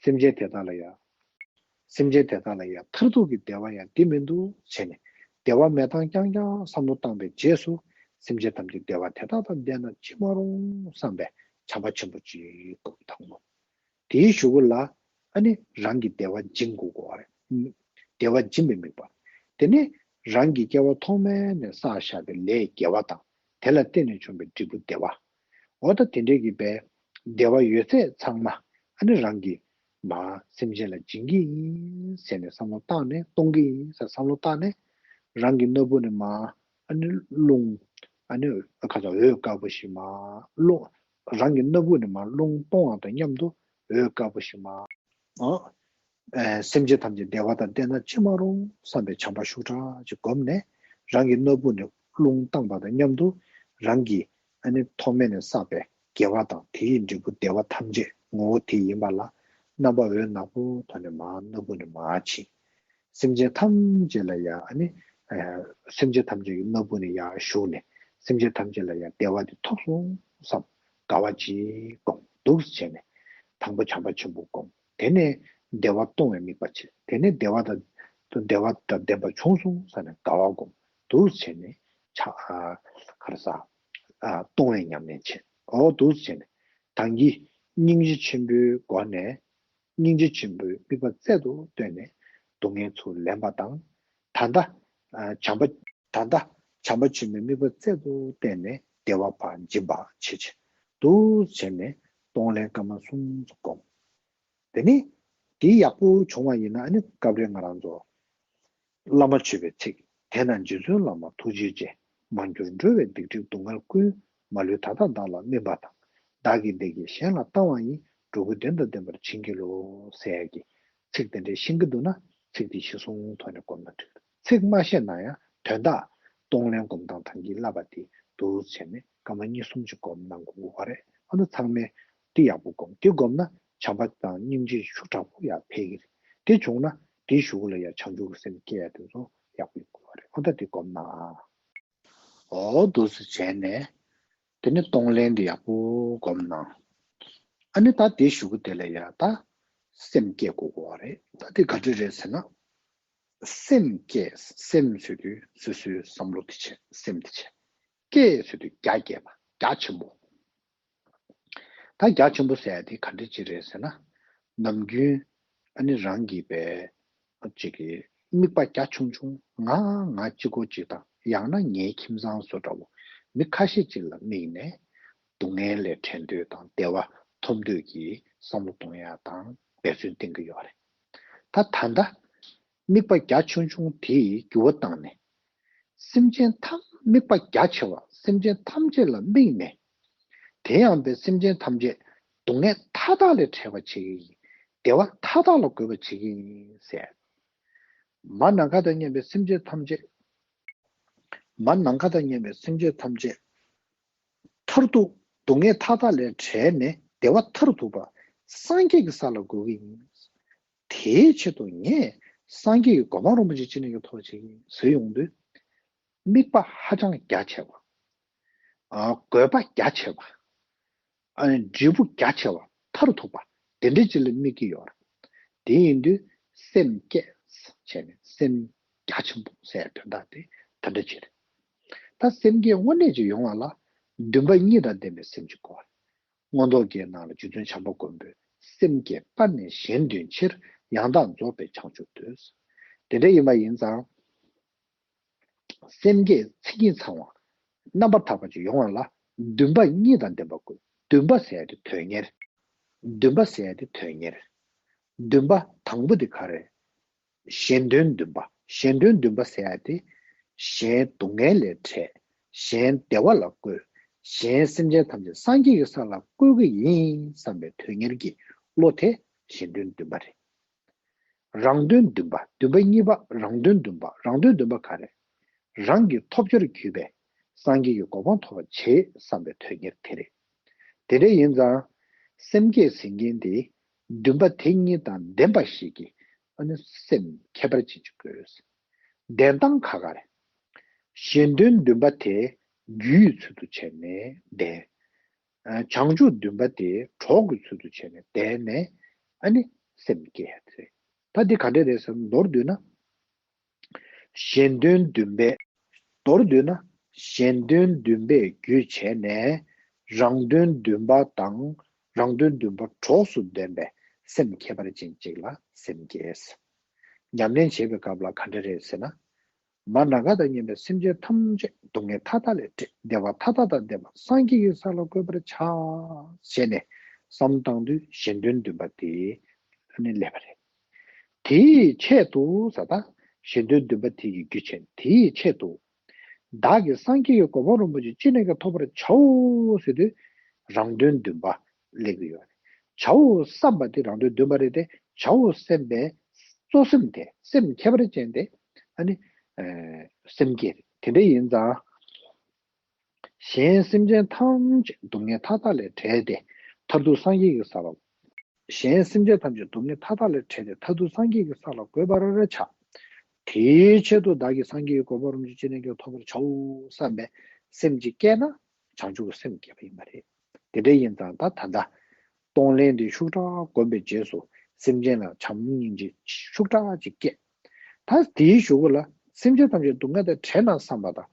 སེམས་ཅན་དེ་དག་ལ་ཡང་། སེམས་ཅན་དེ་དག་ལ་ཡང་མཐར་ཐུག་གི་བདེ་བ་ཡང་འདི་མི་འདུག་བྱས་ནས། བདེ་བ་མེད་སྟངས་རྐྱང་རྐྱང་བསམ་བློ་བཏང་པའི་རྗེས་སུ། སེམས་ཅན་ཐམས་ཅད་བདེ་བ་དེ་དག་དང་ལྡན་ན་ཅི་མ་རུང་བསམ་པའི་བྱམས་པ་ཆེན་པོ་ཅིག་སྒོམ། དང་པོ། དེའི་གཞུག་གུ་ལ་ཨ་ནི་རང་གི་བདེ་བ་འབྱིན་དགོས་དགོས་པ་རེད། བདེ་བ་འབྱིན་པའི་དམིགས་པ། དེ་ནས་རང་གི་སྐྱེ་བ་ཐོག་མའི་ནས་བསགས་བཞག་པའི་ལས་དགེ་བ་དང་། དེ་ལ་བརྟེན་ནས་བྱུང་བའི་འབྲས་བུ་བདེ་བ། འོ་ད་དེ་འདྲའི་གི་བའི་བདེ་བ་ཡོད་ཚད་ཚང་མ་ཨ་ནི་རང་གིས་མར་སེམས་ཅན་ལ་སྦྱིན་གྱི་ཡིན་ཟེར་ནས་བསམ་བློ་བཏང་ནས། གཏོང་གི་ཡིན་ཟེར་བསམ་བློ་བཏང་ནས། རང་གི་སྣ་བུག་ནས་མར་ཨ་ནི་རླུང་། ཨ་ནི་ཁ་ཚ་འོད་དཀར་པོ་ཞིག་མར་རླུང་། རང་གི་སྣ་བུག་ནས་མར་རླུང་གཏོང་བ་དང་མཉམ་དུ་འོད་དཀར་པོ་ཞིག་མར། ཨ། ཨེ་སེམས་ཅན་ཐམས་ཅད་བདེ་བ་དང་ལྡན་ན་ཅི་མ་རུང་བསམ་པའི་བྱམས་པ་ཤུགས་དྲག་ཅིག་བསྒོམས་ནས། རང་གི་སྣ་བུག་ནས་རླུང་བཏང་བ་དང་མཉམ་དུ། རང་གི་ཨ་ནི་ཐོག་མེད་ནས་བསགས་པའི་དགེ་བ་དང་། དེའི་འབྲས་བུ་བདེ་བ་ཐམས་ཅད། ངོ་བོ་དེ་ཡིན་པ་ལ་རྣམ་པ་འོད་ནག་པོ་ཐོག་ནས་མར་སྣ་བུག་ནས་མར་ཕྱིན། སེམས་ཅན་ཐམས་ཅད་ལ་ཡང་ཨ་ནི། ཨ་སེམས་ཅན་ཐམས་ཅད་ཀྱི་སྣ་བུག་ནས་ཡར་ཞུགས་ནས། སེམས་ཅན་ཐམས་ཅད་ལ་ཡང་བདེ་བ་དེ་ཐོབ་སོང་བསམ། དགའ་བ་ཅིག་སྒོམ། འདུག་སེ་བྱས་ནས། དང་པོ་བྱམས་པ་ཆེན་པོ་སྒོམ། དེ་ནས་བདེ་བ་གཏོང་བའི་དམིགས་པ་བྱེད། དེ་ནས་བདེ་བ་དང་། བདེ་བ་དང་ལྡན་པ་བྱུང་སོང་བསམ་ནས་དགའ་བ་སྒོམ། འདུག་སེ་བྱས་ནས་ཆ། ཨ་ག་རེ་ཟ། ཨ་གཏོང་བའི་ཉམས་ལེན་བྱེད། འོ་འདུག་སེ་བྱས་ནས། ད་གིན་སྙིང་རྗེ་ཆེན་པོའི་སྒོ་ནས། སྙིང་རྗེ་ཆེན་པོའི་དམིགས་པ་རྩལ་དུ་བཏོན་ནས་སྡུག་བསྔལ་ཚུར་ལེན་པ་དང་། ད་ལྟ་ཨ་བྱམས་པ། ད་ལྟ་ བྱམས་པ་ཆེན་པོའི་དམིགས་པ་རྩལ་དུ་བསྟན་ནས་བདེ་བ་བ་འབྱིན་པ་བྱེད་ཅིང་འདུག་བྱས་ནས་གཏོང་ལེན་སྐར་མ་གསུམ་དུ་བསྒོམ། དེ་ནི་དེ་ཡག་པོ་བྱུང་བ་ཡིན་ན་ཨ་ནི་སྐབས་རེ་ང་རང་ཚོ་བླ་མ་མཆོད་པའི་ཚིག་དེ་ན་རྗེ་བཙུན་བླ་མ་ཐུགས་རྗེ་ཅན། མ་གྱུར་འགྲོ་བའི་སྡིག་སྒྲིབ་སྡུག་བསྔལ་ཀུན། མ་ལུས་ད་ལྟ་བདག་ལ་སྨིན་པ་དང་། བདག་གིས་འདི་སྐད་གཞན་ལ་བཏང་བ་ཡིན། འགྲོ་ཀུན་དོན་དང་ལྡན་པར་བྱིན་གྱིས་རློབས་ཟེར་ཡག་གི་ཚིག་དེ་འདྲའི་ཤེས་ཀྱི་འདུག་ན་ཚིག་དེ་གཞིར་བཟུང་ཐོག་ནས་བསྒོམ་ན་འགྲིག་ཚིག་མ་ཤེས་ན་ཡང་དོན་དག་གཏོང་ལེན་སྒོམ་སྟངས་ད་གིན་བསླབ་པ་དེ་འདུག་བྱས་ནས་སྐར་མ་གཉིས་གསུམ་ཅིག་སྒོམ་གནང་དགོས་ཀྱི་ཡོད་རེད། ཨ་ནི་ཚང་མས་དེ་ཡག་པོ་སྒོམ། དེ་སྒོམ་ན་བྱམས་པ་དང་སྙིང་རྗེ་ཤུགས་དྲག་པོ་ཡར་འཕེལ་གྱི་རེད། དེ་བྱུང་ན་དེའི་གཞུག་ལ་ཡང་བྱང་ཆུབ་ཀྱི་སེམས་སྐྱེ་ཡ་དེ་ཚོ་ཡག་པོ་ཡོང་གི་ཡོད་རེད། ཨ་ད་དེ་སྒོམ་གནང་། འོ་འདུག་སེ་བྱས་ནས་དེ་ནས་གཏོང་ལེན་དེ་ཡག་པོ་སྒོམ་གནང་། ཨ་ནི་ད་དེའི་གཞུག་གུ་དེ་ལ་ཡ་ད་སེམས་བསྐྱེད་དགོས་ཀྱི་ཡོད་རེད། ད་དེ་ག་འདྲ་རེད་ཟེར་ན། སེམས་བསྐྱེད། སེམས་ཟེར་དུས་སོ་སོའི་བསམ་བློ་དེ་བྱས། སེམས་དེ་བྱས། བསྐྱེད་ཟེར་དུས་རྒྱ་བསྐྱེད་པ། རྒྱ་ཆེན་པོ། ད་རྒྱ་ཆེན་པོ་ཟེར་ཡ་དེ་ག་འདྲ་ཅིག་རེད་ཟེར་ན། ནམ་རྒྱུན་ཨ་ནི་རང་གི་པའི་ཅིག་གི་དམིགས་པ་རྒྱ་ཆུང་ཆུང་ང་ང་གཅིག་པོ་གཅིག་དང་ཡང་ན་ངའི་ཁྱིམ་ཚང་བཟོ་འདྲ་བོ་མི་ཁ་ཤས་ཅིག་ལ་དམིགས་ནས་སྡུག་བསྔལ་ལས་བྲལ་འདོད་དང་བདེ་བ་ཐོབ་འདོད་ཀྱི་བསམ་བློ་གཏོང་ཡ་དང་འབད་བརྩོན་བསྟེན་གྱི་ཡོད་རེད། ད་ད་ལྟ་དམིགས་པ་རྒྱ་ཆུང་ཆུང་དེས་འགྱུར་བ་བཏང་ནས། སེམས་ཅན་ཐམས། དམིགས་པ་རྒྱ་ཆེ་བ་སེམས་ཅན་ཐམས་ཅད་ལ་དམིགས་ནས། དེ་ཡང་པའི་སེམས་ཅན་ཐམས་ཅད་སྡུག་བསྔལ་མཐའ་དག་ལས་བྲལ་བར་བྱེད་ཀྱི་ཡིན། བདེ་བ་མཐའ་དག་ལ་འགོད་པར་བྱེད་ཀྱི་ཡིན་ཟེར། མ་ནམ་མཁའ་དང་མཉམ་པའི་སེམས་ཅན་ཐམས་ཅད། མ་ནམ་མཁའ་དང་མཉམ་པའི་སེམས་ཅན་ཐམས་ཅད་མཐར་ཐུག་སྡུག་བསྔལ་མཐའ་དག་ལས་བྲལ་ནས་བདེ་བ་མཐར་ཐུག་པ་སངས་རྒྱས་ཀྱི་ས་ལ་འགོད་ཀྱི་ཡིན། དེའི་ཆེད་དུ་ངས་སངས་རྒྱས་ཀྱི་གོ་འཕང་རིན་པོ་ཆེ་ཅི་ནས་ཀྱང་ཐོབ་པར་བྱེད་ཀྱི་ཡིན་ཟེར་ཡོང་དུས། དམིགས་པ་ཧ་ཅང་རྒྱ་ཆེ་བ། ཨ། དགོས་པ་རྒྱ་ཆེ་བ། ཨ་ནི་འབྲས་བུ་རྒྱ་ཆེ་བ་མཐར་ཐུག་པ་དེ་འདྲ་ཅིག་ལ་དམིགས་ཀྱི་ཡོད་རེད། དེ་ཡིན་དུས་སེམས་བསྐྱེད་བྱས་ནས་སེམས་རྒྱ་ཆེན་པོ་ཟེར་དོན་དག་དེ་ད་འདྲ་ཅིག་རེད། ད་སེམས་བསྐྱེད་དངོས་གནས་ཅིག་ཡོང་བ་ལ་འདུན་པ་གཉིས་དང་ལྡན་པའི་སེམས་ཅིག་དགོས་པ་རེད། མངོན་རྟོགས་རྒྱན་ནང་ལ་རྗེ་བཙུན་བྱམས་པ་མགོན་པོས་སེམས་བསྐྱེད་པ་ནི་གཞན་དོན་ཕྱིར། ཡང་དག་རྫོགས་པའི་བྱང་ཆུབ་འདོད། དེ་འདྲ་ཡིན་པ་ཡིན་ཙང་། སེམས་བསྐྱེད་མཚན་ཉིད་ཚང་བ། རྣམ་པར་དག་པ་ཅིག་ཡོང་བ་ལ་འདུན་པ་གཉིས་དང་ལྡན་པ་དགོས། འདུན་པ་ཟེར་ཡ་དེ་དོན་གཉེར། འདུན་པ་ཟེར་ཡ་དེ་དོན་གཉེར། འདུན་པ་དང་པོ་དེ་ག་རེ། གཞན་དོན་འདུན་པ། གཞན་དོན་འདུན་པ་ཟེར་ཡ་དེ། གཞན་སྡུག་བསྔལ་ལས་བྲལ། གཞན་བདེ་བ་ལ་བཀོད། གཞན་སེམས་ཅན་ཐམས་ཅད་སངས་རྒྱས་ཀྱི་ས་ལ་བཀོད་ཀྱི་ཡིན་བསམ་པའི་དོན་གཉེར་གྱི་བློ་དེ་གཞན་དོན་འདུན་པ་རེད། རང་དོན་འདུན་པ། འདུན་པ་གཉིས་པ་རང་དོན་འདུན་པ། རང་དོན་འདུན་པ་ག་རེ། རང་གི་ཐོབ་བྱར་གྱུར་པའི་སངས་རྒྱས་ཀྱི་གོ་འཕང་ཐོབ་པར་བྱེད་བསམ་པའི་དོན་གཉེར་དེ་རེད། དེ་འདྲ་ཡིན་ཙང་། སེམས་བསྐྱེད་ཟེར་མཁན་དེ་འདུན་པ་དེ་གཉིས་དང་ལྡན་པ་ཞིག་གི་ཨ་ནི་སེམས་ཁྱད་པར་ཅན་ཅིག་དགོས། ལྡན་སྟངས་ཁག་ཁག་རེད། གཞན་དོན་འདུན་པ་དེ་རྒྱུའི་ཚུལ་དུ་བྱས་ནས་ལྡན། བྱང་ཆུབ་འདུན་པ་དེ་གྲོགས་ཀྱི་ཚུལ་དུ་བྱས་ནས་ལྡན་ནས་ཨ་ནི་སེམས་བསྐྱེད་ཡ་དེ་རེད། ད་འདི་ག་འདྲ་རེད་ཟེར་ན་མདོར་བསྡུས་ན། གཞན་དོན་འདུན་པའི། མདོར་བསྡུས་ན། གཞན་དོན་འདུན་པས་རྒྱུ་བྱས་ནས། རང་དོན་འདུན་པ་དང་། རང་དོན་འདུན་པ་གྲོགས་སུ་ལྡན་པའི་སེམས་ཁྱད་པར་ཅན་གཅིག་ལ་སེམས་བསྐྱེད། ཉམས་ལེན་བྱེད་པའི་སྐབས་ལ་ག་འདྲ་རེད་ཟེར་ན། མ་ནམ་མཁའ་དང་མཉམ་པའི་སེམས་ཅན་ཐམས་ཅད་སྡུག་བསྔལ་མཐའ་དག་ལས་བྲལ། བདེ་བ་མཐའ་དག་དང་ལྡན་པ་སངས་རྒྱས་ཀྱི་ས་ལ་འགོད་པར་བྱ། ཞེས་ནས་བསམ་བཏང་དུས་གཞན་དོན་འདུན་པ་དེ་ནི་སླེབས་པ་རེད། དེའི་ཆེད་དུ་ཟེར་ད། གཞན་དོན་འདུན་པ་དེ་ཡི་རྒྱུ་བྱས་ནས་དེའི་ཆེད་དུ། བདག་གིས་སངས་རྒྱས་ཀྱི་གོ་འཕང་རིན་པོ་ཆེ་ཅི་ནས་ཀྱང་ཐོབ་པར་བྱའོ་ཟེར་དུས། རང་དོན་འདུན་པ་སླེབས་ཀྱི་ཡོད་རེད། བྱའོ་བསམ་པ་དེ་རང་དོན་འདུན་པ་རེད་དེ། བྱའོ་སེམས་པའི་གཙོ་སེམས་དེ་སེམས་ཁྱད་པར་ཅན་དེ་ཨ་ནི་སེམས་བསྐྱེད་རེད། དེ་འདྲ་ཡིན་ཙང་། གཞན་སེམས་ཅན་ཐམས་ཅད་སྡུག་བསྔལ་མཐའ་དག་ལས་བྲལ་ཏེ་མཐར་ཐུག་སངས་རྒྱས་ཀྱི་ས་ལ། གཞན་སེམས་ཅན་ཐམས་ཅད་སྡུག་བསྔལ་མཐའ་དག་ལས་བྲལ་ཏེ་མཐར་ཐུག་སངས་རྒྱས་ཀྱི་ས་ལ་འགོད་པར་བྱ། དེའི་ཆེད་དུ་བདག་གིས་སངས་རྒྱས་ཀྱི་གོ་འཕང་རིན་པོ་ཆེ་ཅི་ནས་ཀྱང་ཐོབ་པར་བྱའོ་བསམ་པའི་སེམས་ཅིག་སྐྱེས་ན་བྱང་ཆུབ་ཀྱི་སེམས་སྐྱེས་པ་ཡིན་པ་རེད། དེ་འདྲ་ཡིན་ཙང་ད་ད་ལྟ་གཏོང་ལེན་དེ་ཤུགས་དྲག་བསྒོམས་པའི་རྗེས་སུ་སེམས་ཅན་ལ་བྱམས་སྙིང་རྗེ་ཤུགས་དྲག་ཅིག་སྐྱེས། ད་དེའི་གཞུག་གུ་ལ་སེམས་ཅན་ཐམས་ཅད་སྡུག་བསྔལ་དང་བྲལ་ན་བསམ་པ་དང་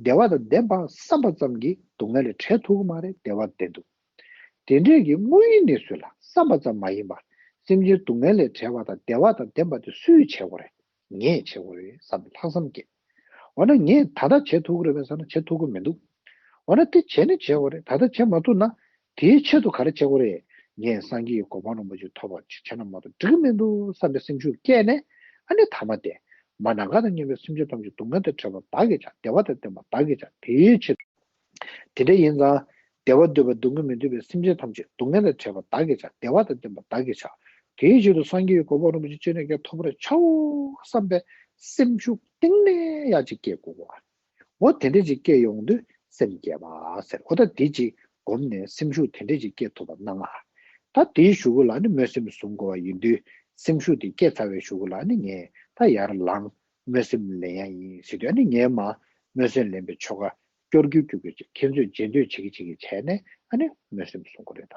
བདེ་བ་དང་ལྡན་པ་བསམ་པ་ཙམ་གྱིས་སྡུག་བསྔལ་ལས་བྲལ་ཐུབ་ཀྱི་མ་རེད། བདེ་བ་ལྡན་འདུག་དེ་འདྲས་ཀྱི་དངོས་ཡོད་གནས་ཚུལ་ལ་བསམ་པ་ཙམ་མ་ཡིན་པར་སེམས་ཅན་སྡུག་བསྔལ་ལས་བྲལ་བ་དང་བདེ་བ་དང་ལྡན་པ་དེ་སུས་བྱེད་དགོས་རེད། ངས་བྱེད་དགོས་རེད་བསམ་པའི་ལྷག་བསམ་སྐྱེས། འོ་ན་ངས་ད་ལྟ་བྱེད་ཐུབ་ཀྱི་རེད་པས་ཟེར་ན་བྱེད་ཐུབ་ཀྱི་མི་འདུག་འོ་ན་དེ་བྱས་ནས་བྱེད་དགོས་རེད། ད་ལྟ་བྱེད་མ་ཐུབ་ན་དེའི་ཆེད་དུ་ག་རེ་བྱེད་དགོས་རེད། ངས་སངས་རྒྱས་ཀྱི་གོ་འཕང་རིན་པོ་ཆེ་ཐོབ་པ་ཅིག་བྱས་ན་མ་གཏོགས་འགྲིག་གི་མི་འདུག་བསམ་པའི་སེམས་ཤུགས་བསྐྱེད་ནས། ཨ་ནི་ཐ་མ་དེ། མ་ནམ་མཁའ་དང་མཉམ་པའི་སེམས་ཅན་ཐམས་ཅད་སྡུག་བསྔལ་དང་བྲལ་བ་བདག་གིས་བྱ། བདེ་བ་དང་ལྡན་པ་བདག་གིས་བྱ། དེའི་ཕྱིར། དེ་འདྲ་ཡིན་ཙང་། བདེ་བ་འདོད་པ་སྡུག་བསྔལ་མི་འདོད་པའི་སེམས་ཅན་ཐམས་ཅད་སྡུག་བསྔལ་དང་བྲལ་བ་བདག་གིས་བྱ། བདེ་བ་དང་ལྡན་པ་བདག་གིས་བྱ། དེའི་ཕྱིར་དུ་སངས་རྒྱས་ཀྱི་གོ་འཕང་རིན་པོ་ཆེ་ཅི་ནས་ཀྱང་ཐོབ་པར་བྱའོ་བསམ་པའི་སེམས་ཤུགས་གཏིང་ནས་ཡར་ཅིག་སྐྱེ་དགོས་པ། འོ་དེ་འདྲ་ཅིག་སྐྱེ་ཡོང་དུས་སེམས་བསྐྱེད་པ་ཟེར། འོ་ད་དེ་ཅིག་སྒོམ་ནས་སེམས་ཤུགས་དེ་འདྲ་ཅིག་སྐྱེ་ཐུབ་པ་གནང་ང་། ད་དེའི་གཞུག་གུ་ལ་ནི་སྨོན་སེམས་བཟུང་དགོས་པ་ཡིན་དུས། སེམས་ཤུགས་དེ་སྐྱེ་ཚར་བའི་གཞུག་གུ་ལ་ནི་ངས་ད་ཡར་ལངས། སྨོན་སེམས་ལེན་ཡ་ཡིན་ཟེར་དུས། ཨ་ནི་ངས་མར་སྨོན་སེམས་ལེན་པའི་ཆོ་ག་སྐྱོར་རྒྱུག་རྒྱུག་གི་ཁྱེད་ཚོས་རྗེས་ཟློས་བྱེད་ཀྱི་བྱེད་ཀྱི་བྱས་ནས། ཨ་ནི་སྨོན་སེམས་གསུང་གི་རེད། ད་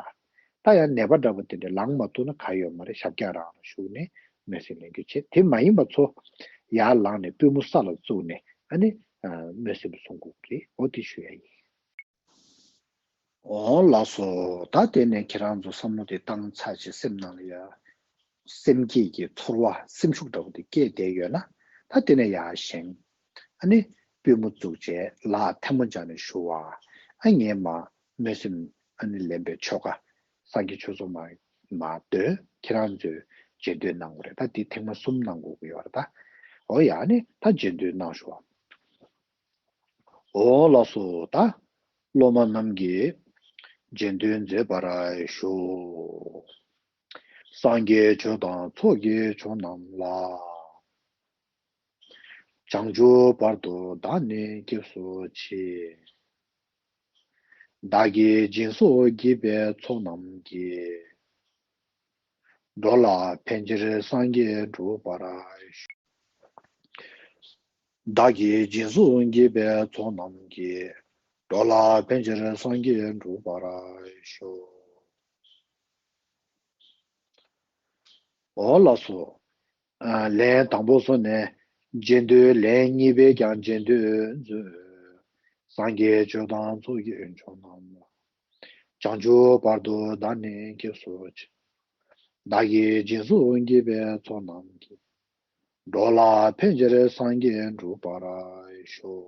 ད་ཡང་ནད་པ་འདྲ་པོ་དེ་འདྲ་ལངས་མ་ཐུབ་ན་ག་ཡོད་མ་རེད། ཞབས་བཀྱག་རང་ལ་ཞུགས་ནས་སྨོན་སེམས་ལེན་རྒྱུ་བྱེད། དེ་མ་ཡིན་པ་ཚོ་ཡར་ལངས་ནས་པུས་མོ་ས་ལ་བཙུགས་ནས། ཨ་ནི་སྨོན་སེམས་གསུང་དགོས་ཀྱི་རེད། འོ་དེ་ཞུ་ཡ་ཡིན། འོ་ལགས་སོ། ད་དེ་ནས་ཁྱེད་རང་ཚོ་བསམ་བློ་དེ་བཏང་ཚར་རྗེས་སེམས་ནང་ལ་ཡ། སེམས་བསྐྱེད་ཀྱི་ཚོར་བ་སེམས་ཤུགས་འདྲ་པོ་དེ་སྐྱེས་བསྡད་ཡོད་ན། ད་དེ་ནས་ཡར་བཞེངས། ཨ་ནི་པུས་མོ་བཙུགས་བྱས་ལག་ཐལ་མོ་སྦྱར་ནས་བཞུགས་པ། ཨ་ངས་མར་སྨོན་སེམས་ཨ་ནི་ལེན་པའི་ཆོ་ག་སངས་རྒྱས་ཆོས་ཚོགས་མར་མར་འདོན། ཁྱེད་རང་ཚོས་རྗེས་ཟློས་གནང་དགོས་རེད། ད་འདི་ཐེངས་མ་གསུམ་གནང་དགོས་ཀྱི་ཡོད་རེད་ད། འོ་ཡ། ཨ་ནི་ད་རྗེས་ཟློས་གནང་ཤོག་འོ་ལགས་སོ། ད་སློབ་མ་རྣམས་ཀྱིས་རྗེས་ཟློས་མཛད་པར་ཞུ། སངས་རྒྱས་ཆོས་དང་ཚོགས་ཀྱི་མཆོག་རྣམས་ལ། བྱང་ཆུབ་བར་དུ་བདག་ནི་སྐྱེས་སུ་མཆི། བདག་གིས་སྦྱིན་སོགས་བགྱིས་པའི་ཚོགས་རྣམས་ཀྱིས། འགྲོ་ལ་ཕན་ཕྱིར་སངས་རྒྱས་འགྲུབ་པར་ཤོག་བདག་གིས་སྦྱིན་སོགས་བགྱིས་པའི་ཚོགས་རྣམས་ཀྱིས། འགྲོ་ལ་ཕན་ཕྱིར་སངས་རྒྱས་འགྲུབ་པར་ཤོག་འོ་ལགས་སོ། ཨ། ལན་དང་པོ་སོང་ནས་རྗེས་ཟློས། ལན་གཉིས་པའི་ཀྱང་རྗེས་ཟློས་མཛོད། སངས་རྒྱས་ཆོས་དང་ཚོགས་ཀྱི་མཆོག་རྣམས་ལ། བྱང་ཆུབ་བར་དུ་བདག་ནི་སྐྱེས་སུ་མཆི། བདག་གིས་སྦྱིན་སོགས་བགྱིས་པའི་ཚོགས་རྣམས་ཀྱིས། འགྲོ་ལ་ཕན་ཕྱིར་སངས་རྒྱས་འགྲུབ་པར་ཤོག་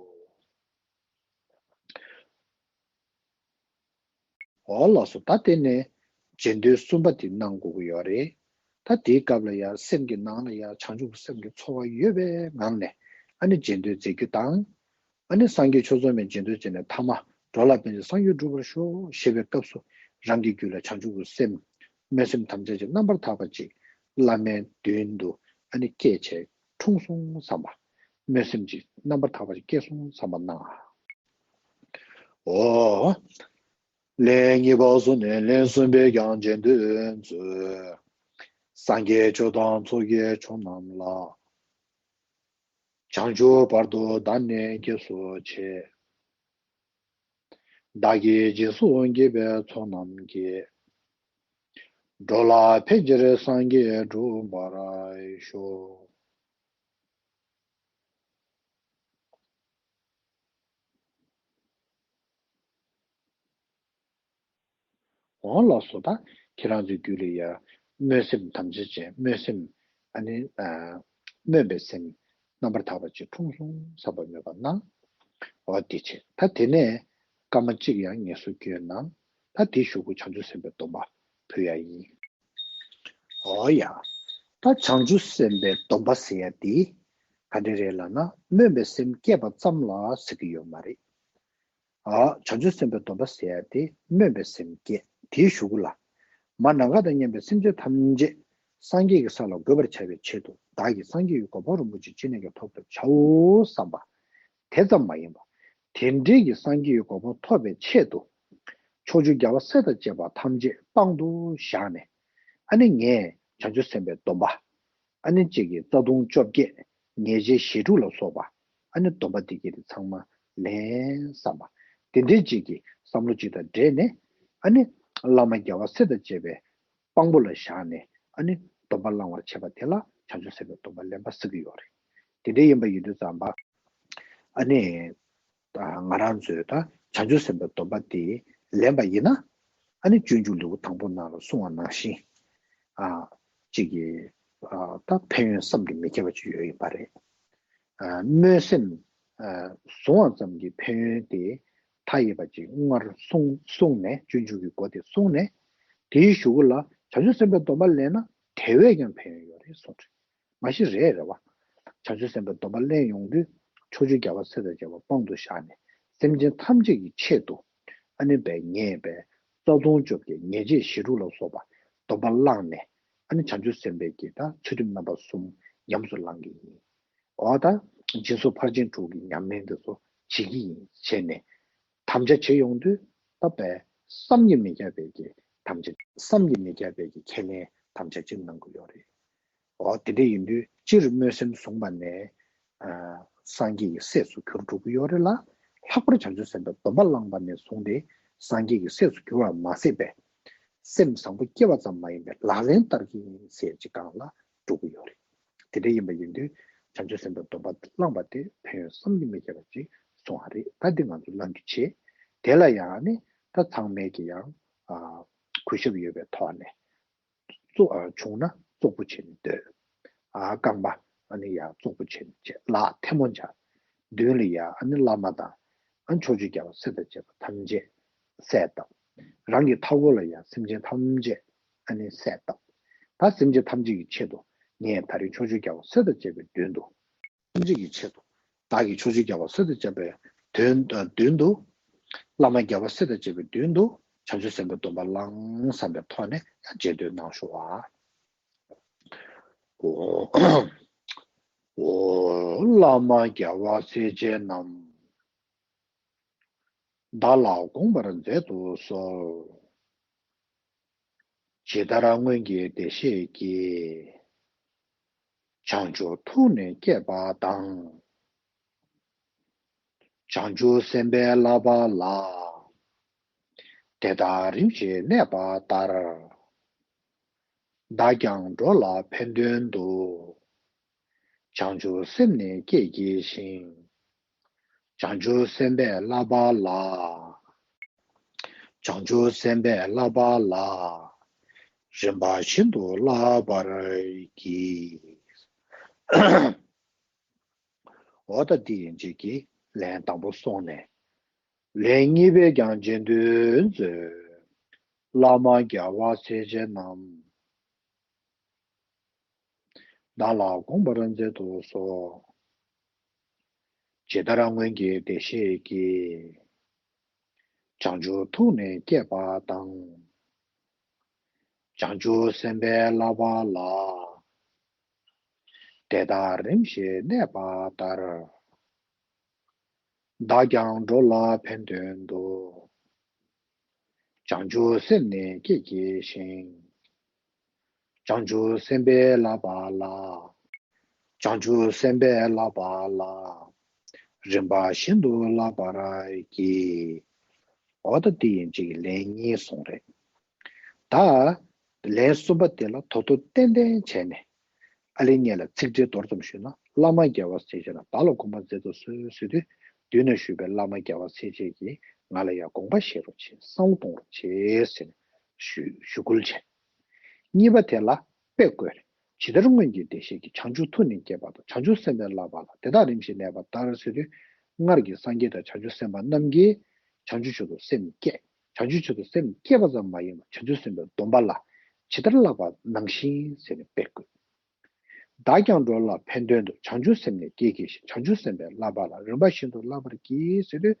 འོ་ལགས་སོ། ད་དེ་ནས་རྗེས་ཟློས་གསུམ་པ་དེ་གནང་དགོས་ཀྱི་ཡོད་རེད། ད་དེའི་སྐབས་ལ་ཡང་སེམས་ཀྱི་ནང་ལ་ཡང་བྱང་ཆུབ་ཀྱི་སེམས་ཀྱི་ཚོར་བ་ཡོད་པའི་ངང་ནས། ཨ་ནི་རྗེས་ཟློས་མཛད་རྒྱུ་དང་། ཨ་ནི་སངས་རྒྱས་ཆོས་ཚོགས་མའི་རྗེས་ཟློས་བྱས་ནས་ཐ་མ། འགྲོ་ལ་ཕན་ཕྱིར་སངས་རྒྱས་འགྲུབ་པར་ཤོག་ཞེས་པའི་སྐབས་སུ། རང་གི་རྒྱུད་ལ་བྱང་ཆུབ་ཀྱི་སེམས། སྨོན་སེམས་དམ་བཅའ་ཅིག་རྣམ་པར་དག་པ་ཅིག་བླ་མའི་མདུན་དུ་ཨ་ནི་བསྐྱེད་བྱས། འཁྲུངས་སོང་བསམ་པ། སྨོན་སེམས་ཅིག་རྣམ་པར་དག་པ་ཅིག་སྐྱེས་སོང་བསམ་པ་གནང་། འོ། ལན་གཉིས་པ་སོང་ནས་ལན་གསུམ་པའི་ཀྱང་རྗེས་ཟློས་མཛོད། སངས་རྒྱས་ཆོས་དང་ཚོགས་ཀྱི་མཆོག་རྣམས་ལ། བྱང་ཆུབ་བར་དུ་བདག་ནི་སྐྱེས་སུ་མཆི། བདག་གིས་སྦྱིན་སོགས་བགྱིས་པའི་ཚོགས་རྣམས་ཀྱིས། འགྲོ་ལ་ཕན་ཕྱིར་སངས་རྒྱས་འགྲུབ་པར་ཤོག་འོ་ལགས་སོ། ད་ཁྱེད་རང་ཚོའི་རྒྱུད་ལ་ཡ་སྨོན་སེམས་དམ་བཅའ་ཅན། སྨོན་སེམས། ཨ་ནི། ཨ། སྨོན་པའི་སེམས་རྣམ་པར་དག་པ་ཅིག་འཁྲུངས་སོང་བསམ་པ་མོས་པ་གནང་། འོ་དེ་བྱས། ད་དེ་ནས་སྐར་མ་གཅིག་ཡང་ངལ་གསོ་སྐྱོན་གནང་། ད་དེའི་གཞུག་གུ་བྱང་ཆུབ་སེམས་དཔའི་སྡོམ་པ་ཕུལ་ཡ་ཡིན། འོ་ཡ། ད་བྱང་ཆུབ་སེམས་དཔའི་སྡོམ་པ་ཟེར་ཡ་དེ་ག་འདྲ་རེད་ལབ་ན། སྨོན་པའི་སེམས་བསྐྱེད་པ་ཙམ་ལ་ཟེར་གྱི་ཡོད་མ་རེད། ཨ། བྱང་ཆུབ་སེམས་དཔའི་སྡོམ་པ་ཟེར་ཡ་དེ་སྨོན་པའི་སེམས་བསྐྱེད། དེའི་གཞུག་གུ་ལ། མ་ནམ་མཁའ་དང་མཉམ་པའི་སེམས་ཅན་ཐམས་ཅད་སངས་རྒྱས་ཀྱི་ས་ལ་འགོད་པར་བྱ་བའི་ཆེད་དུ། བདག་གིས་སངས་རྒྱས་ཀྱི་གོ་འཕང་རིན་པོ་ཆེ་ཅི་ནས་ཀྱང་ཐོབ་པར་བྱའོ་བསམ་པ། དེ་ཙམ་མ་ཡིན་པར། དེ་འདྲའི་གི་སངས་རྒྱས་ཀྱི་གོ་འཕང་ཐོབ་པའི་ཆེད་དུ། ཕྱོགས་བཅུའི་རྒྱལ་བ་སྲས་དང་བཅས་པ་ཐམས་ཅད་དཔང་དུ་བཞག་ནས། ཨ་ནི་ངས་བྱང་ཆུབ་སེམས་དཔའི་སྡོམ་པ། ཨ་ནི་གཅིག་གིས་རྩ་ལྟུང་བཅོ་བརྒྱད། ཉེས་བྱས་ཞེ་དྲུག་ལ་སོགས་པ། ཨ་ནི་སྡོམ་པ་འདི་གྱད་དེ་ཚང་མ་ལེན་བསམ་པ། དེ་འདྲའི་གཅིག་གི་བསམ་བློ་གཅིག་དང་འབྲེལ་ནས། ཨ་ནི་བླ་མ་རྒྱལ་བ་སྲས་དང་བཅས་པའི་དཔང་པོ་ལ་བཞག་ནས། ཨ་ནི་སྡོམ་པ་བླང་བར་བྱེད་པ་དེ་ལ་བྱང་ཆུབ་སེམས་དཔའི་སྡོམ་པ་ལེན་པ་ཟེར་གྱི་ཡོད་རེད། དེ་འདྲའི་ཡིན་པ་ཡིན་དུས་ཙམ་པ། ཨ་ནི། ད་ང་རང་ཚོས་ད་བྱང་ཆུབ་སེམས་དཔའི་སྡོམ་པ་དེ་ལེན་པ་ཡིན་ན། ཨ་ནི་སྤྱོད་འཇུག་ལེའུ་དང་པོ་ནང་ལ་གསུངས་པ་ནང་བཞིན། ཨ། གཅིག་གིས། ཨ། ད་ཕན་ཡོན་བསམ་གྱིས་མི་ཁྱབ་པ་ཅིག་ཡོད་ཡིན་པ་རེད། ཨ། སྨོན་སེམས་ ཨ་གཟུང་བ་ཙམ་གྱི་ཕན་ཡོན་དེ་མཐའ་ཡས་པ་ཅིག་སྔར་གསུངས་གསུངས་ནས། སྤྱོད་འཇུག་གི་སྒོ་དེ་གསུངས་ནས། དེའི་གཞུག་གུ་ལ་བྱང་ཆུབ་སེམས་དཔའི་སྡོམ་པ་ལེན་ན་དེ་བས་ཀྱང་ཕན་ཡོན་ཡོད་རེད་གསུངས་རེད། མ་གཞི་རེད་རེད་བ། བྱང་ཆུབ་སེམས་དཔའི་སྡོམ་པ་ལེན་ཡོང་དུས་ཕྱོགས་བཅུའི་རྒྱལ་བ་སྲས་དང་བཅས་པ་དཔང་དུ་བཞག་ནས། སེམས་ཅན་ཐམས་ཅད་ཀྱི་ཆེད་དུ་ཨ་ནི་བས་ངས་བས་རྩ་ལྟུང་བཅོ་བརྒྱད། ཉེས་བྱས་ཞེ་དྲུག་ལ་སོགས་པ་སྡོམ་པ་བླངས་ནས། ཨ་ནི་བྱང་ཆུབ་སེམས་དཔའི་གི་ད་ཚུལ་ཁྲིམས་རྣམ་པ་གསུམ་ཉམས་སུ་བླང་གི་ཡིན། འོ་ད་སྦྱིན་སོགས་ཕར་ཕྱིན་དྲུག་གི་ཉམས་ལེན་དེ་ཚོ་བྱེད་ཀྱི་ཡིན་བྱས་ནས། དམ་བཅའ་བྱེད་ཡོང་དུས་ད་བས་བསམ་གྱིས་མི་ཁྱབ་པའི་གི་དམ་བཅའ། བསམ་གྱིས་མི་ཁྱབ་པའི་གི་ཁས་ལེན་དམ་བཅའ་ཅིག་གནང་གི་ཡོད་རེད། འོ་དེ་འདྲ་ཡིན་དུས་སྤྱིར་སྨོན་སེམས་བཟུང་བ་ནས་ཨ་སངས་རྒྱས་ཀྱི་སྲས་སུ་གྱུར་འགྲོ་གི་ཡོད་རེད་ལ། ལྷག་པར་བྱང་ཆུབ་སེམས་དཔའི་སྡོམ་པ་བླངས་པ་ནས་བཟུང་སྟེ་སངས་རྒྱས་ཀྱི་སྲས་སུ་གྱུར་བ་མ་ཟད་པའི་སེམས་བཟང་པོ་སྐྱེ་བ་ཙམ་མ་ཡིན་པའི་ལག་ལེན་བསྟར་གྱི་ཡིན་ཟེར་གྱི་སྒང་ལ་འགྲོ་གི་ཡོད་རེད། དེ་འདྲ་ཡིན་པ་ཡིན་དུས་བྱང་ཆུབ་སེམས་དཔའི་སྡོམ་པ་བླངས་པ་དེ་ཕན་ཡོན་བསམ་གྱིས་མི་ཁྱབ་པ་ཅིག་གསུངས་པ་རེད། ད་འདི་ང་ཚོ་བླང་རྒྱུ་བྱེད། དེ་ལ་ཡང་ནི་ད་ཚང་མས་ཀྱི་ཡང་ཨ་གུས་ཞབས་ཡོད་པའི་ཐོག་ནས། བཙོག་ཨ་བྱུང་ན་བཙོག་པོ་བྱས་ནས་སྡོད། ཨ་རྐང་པ་ཨ་ནི་ཡང་བཙོག་པོ་བྱས་ནས་བཅད། ལག་ཐལ་མོ་སྦྱར། མདུན་ལ་ཡང་ཨ་ནི་བླ་མ་དང་། ཨ་ནི་ཕྱོགས་བཅུའི་རྒྱལ་བ་སྲས་དང་བཅས་པ་ཐམས་ཅད་གསལ་བཏབ། རང་གི་མཐའ་འཁོར་ལ་ཡང་སེམས་ཅན་ཐམས་ཅད་ཨ་ནི་གསལ་བཏབ། ད་སེམས་ཅན་ཐམས་ཅད་ཀྱི་ཆེད་དུ་ངས་ད་རེས་ཕྱོགས་བཅུའི་རྒྱལ་བ་སྲས་དང་བཅས་པའི་མདུན་དུ། ཐམས་ཅད་ཀྱི་ཆེད་དུ། བདག་གིས་ཕྱོགས་བཅུའི་རྒྱལ་བ་སྲས་དང་བཅས་པའི་མདུན་མདུན་དུ། བླ་མ་རྒྱལ་བ་སྲས་དང་བཅས་པའི་མདུན་དུ་བྱང་ཆུབ་སེམས་དཔའི་སྡོམ་པ་བླངས་བསམ་པའི་ཐོག་ནས་ཡང་རྗེས་ཟློས་གནང་ཤོག་ཨ། འོ། འོ། བླ་མ་རྒྱལ་བ་སྲས་བཅས་རྣམས། བདག་ལ་དགོངས་པར་མཛད་དུ་གསོལ། ཇི་ལྟར་སྔོན་གྱི་བདེ་གཤེགས་ཀྱིས། བྱང་ཆུབ་ཐུགས་ནི་བསྐྱེད་པ་དང་། བྱང་ཆུབ་སེམས་དཔའི་བསླབ་པ་ལ། དེ་ལྟར་རིམ་བཞིན་གནས་པ་ལྟར། བདག་ཀྱང་འགྲོ་ལ་ཕན་དོན་དུ། བྱང་ཆུབ་སེམས་ནི་བསྐྱེད་བགྱི་ཞིང་། བྱང་ཆུབ་སེམས་དཔའི་བསླབ་པ་ལ། བྱང་ཆུབ་སེམས་དཔའི་བསླབ་པ་ལ། རིམ་པ་བཞིན་དུ་བསླབ་པར་བགྱི། འོ་ད་འདི་ཡན་ཆད་ཀྱི་ལན་དང་པོ་སོང་ནས། ལན་གཉིས་པའི་ཀྱང་རྗེས་ཟློས་མཛོད། བླ་མ་རྒྱལ་བ་སྲས་བཅས་རྣམས། བདག་ལ་དགོངས་པར་མཛད་དུ་གསོལ། ཇི་ལྟར་སྔོན་གྱི་བདེ་གཤེགས་ཀྱིས། བྱང་ཆུབ་ཐུགས་ནི་བསྐྱེད་པ་དང་། བྱང་ཆུབ་སེམས་དཔའི་བསླབ་པ་ལ། དེ་ལྟར་རིམ་བཞིན་གནས་པ་ལྟར། བདག་ཀྱང་འགྲོ་ལ་ཕན་དོན་དུ། བྱང་ཆུབ་སེམས་ནི་བསྐྱེད་བགྱི་ཞིང་། བྱང་ཆུབ་སེམས་དཔའི་བསླབ་པ་ལ། བྱང་ཆུབ་སེམས་དཔའི་བསླབ་པ་ལ། རིམ་པ་བཞིན་དུ་བསླབ་པར་བགྱི། འོ་ད་འདི་ཡན་ཆད་ཀྱི་ལན་གཉིས་སོང་རེད། ད་ལན་གསུམ་པ་དེ་ལ་དོ་དོ་ཏན་ཏན་བྱས་ནས། ཨ་ལེ་ཉེ་ལ་ཚིག་འགྲེལ་མདོར་ཙམ་ཞུས་ན། བླ་མ་རྒྱལ་བ་སྲས་བཅས་རྣམས། བདག་ལ་དགོངས་པར་མཛད་དུ་གསོལ་ཟེར་དུས། མདུན་ན་བཞུགས་པའི་བླ་མ་རྒྱལ་བ་སྲས་བཅས་ཀྱིས་ང་ལ་ཡང་དགོངས་པ་བཞེས་རོགས་བྱེད། བསམ་བློ་གཏོང་རོགས་བྱེད་ཟེར་ནས་ཞུ་ཞུ་སྐུལ་བྱས། གཉིས་པ་དེ་ལ་དཔེ་བཀོད། ཇི་ལྟར་སྔོན་གྱི་བདེ་གཤེགས་ཀྱིས། བྱང་ཆུབ་ཐུགས་ནི་བསྐྱེད་པ་དང་། བྱང་ཆུབ་སེམས་དཔའི་བསླབ་པ་ལ། དེ་དག་རིམ་བཞིན་གནས་པ་ལྟར་ཟེར་དུས། སྔར་གྱི་སངས་རྒྱས་དང་བྱང་ཆུབ་སེམས་དཔའ་རྣམས་ཀྱིས་བྱང་ཆུབ་མཆོག་ཏུ་སེམས་བསྐྱེད། བྱང་ཆུབ་མཆོག་ཏུ་སེམས་བསྐྱེད་པ་ཙམ་མ་ཡིན་པར་བྱང་ཆུབ་སེམས་དཔའི་སྡོམ་པ་ལ་ཇི་ལྟར་བསླབ་པ་ནང་བཞིན་ཟེར་ནས་དཔེ་བཀོད། བདག་ཀྱང་འགྲོ་ལ་ཕན་དོན་དུ། བྱང་ཆུབ་སེམས་ནི་བསྐྱེད་བགྱི་ཞིང་། བྱང་ཆུབ་སེམས་དཔའི་བསླབ་པ་ལ་རིམ་པ་བཞིན་དུ་བསླབ་པར་བགྱི་ཟེར་དུས།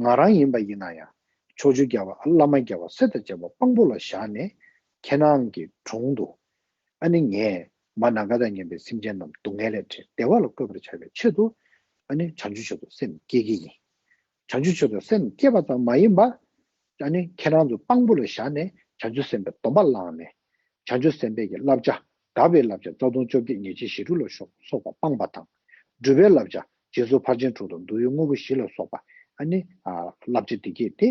ང་རང་ཡིན་པ་ཡིན་ན་ཡང་ཕྱོགས་བཅུའི་རྒྱལ་བ་བླ་མ་རྒྱལ་བ་སྲས་དང་བཅས་པ་དཔང་པོ་ལ་བཞག་ནས། ཁྱེད་རང་གི་དྲུང་དུ་ཨ་ནི་ངས་མ་ནམ་མཁའ་དང་མཉམ་པའི་སེམས་ཅན་རྣམས་སྡུག་བསྔལ་ལས་བྲལ་བདེ་བ་ལ་བཀོད་པར་བྱ་བའི་ཆེད་དུ། ཨ་ནི་བྱང་ཆུབ་མཆོག་ཏུ་སེམས་བསྐྱེད་ཀྱི་ཡིན། བྱང་ཆུབ་མཆོག་ཏུ་སེམས་བསྐྱེད་པ་ཙམ་མ་ཡིན་པར། ཨ་ནི་ཁྱེད་རང་ཚོ་དཔང་པོ་ལ་བཞག་ནས་བྱང་ཆུབ་སེམས་དཔའི་སྡོམ་པ་བླངས་ནས། བྱང་ཆུབ་སེམས་དཔའི་གི་བསླབ་བྱ། དགག་པའི་བསླབ་བྱ་རྩ་ལྟུང་བཅོ་བརྒྱད་ཉེས་བྱས་ཞེ་དྲུག་ལ་སོགས་པ་སྤངས་པ་དང་། སྒྲུབ་པའི་བསླབ་བྱ་སྦྱིན་སོགས་ཕར་ཕྱིན་དྲུག་དང་། བསྡུ་བའི་དངོས་པོ་བཞི་ལ་སོགས་པ། ཨ་ནི་ཨ་བསླབ་བྱ་འདི་གས་དེ་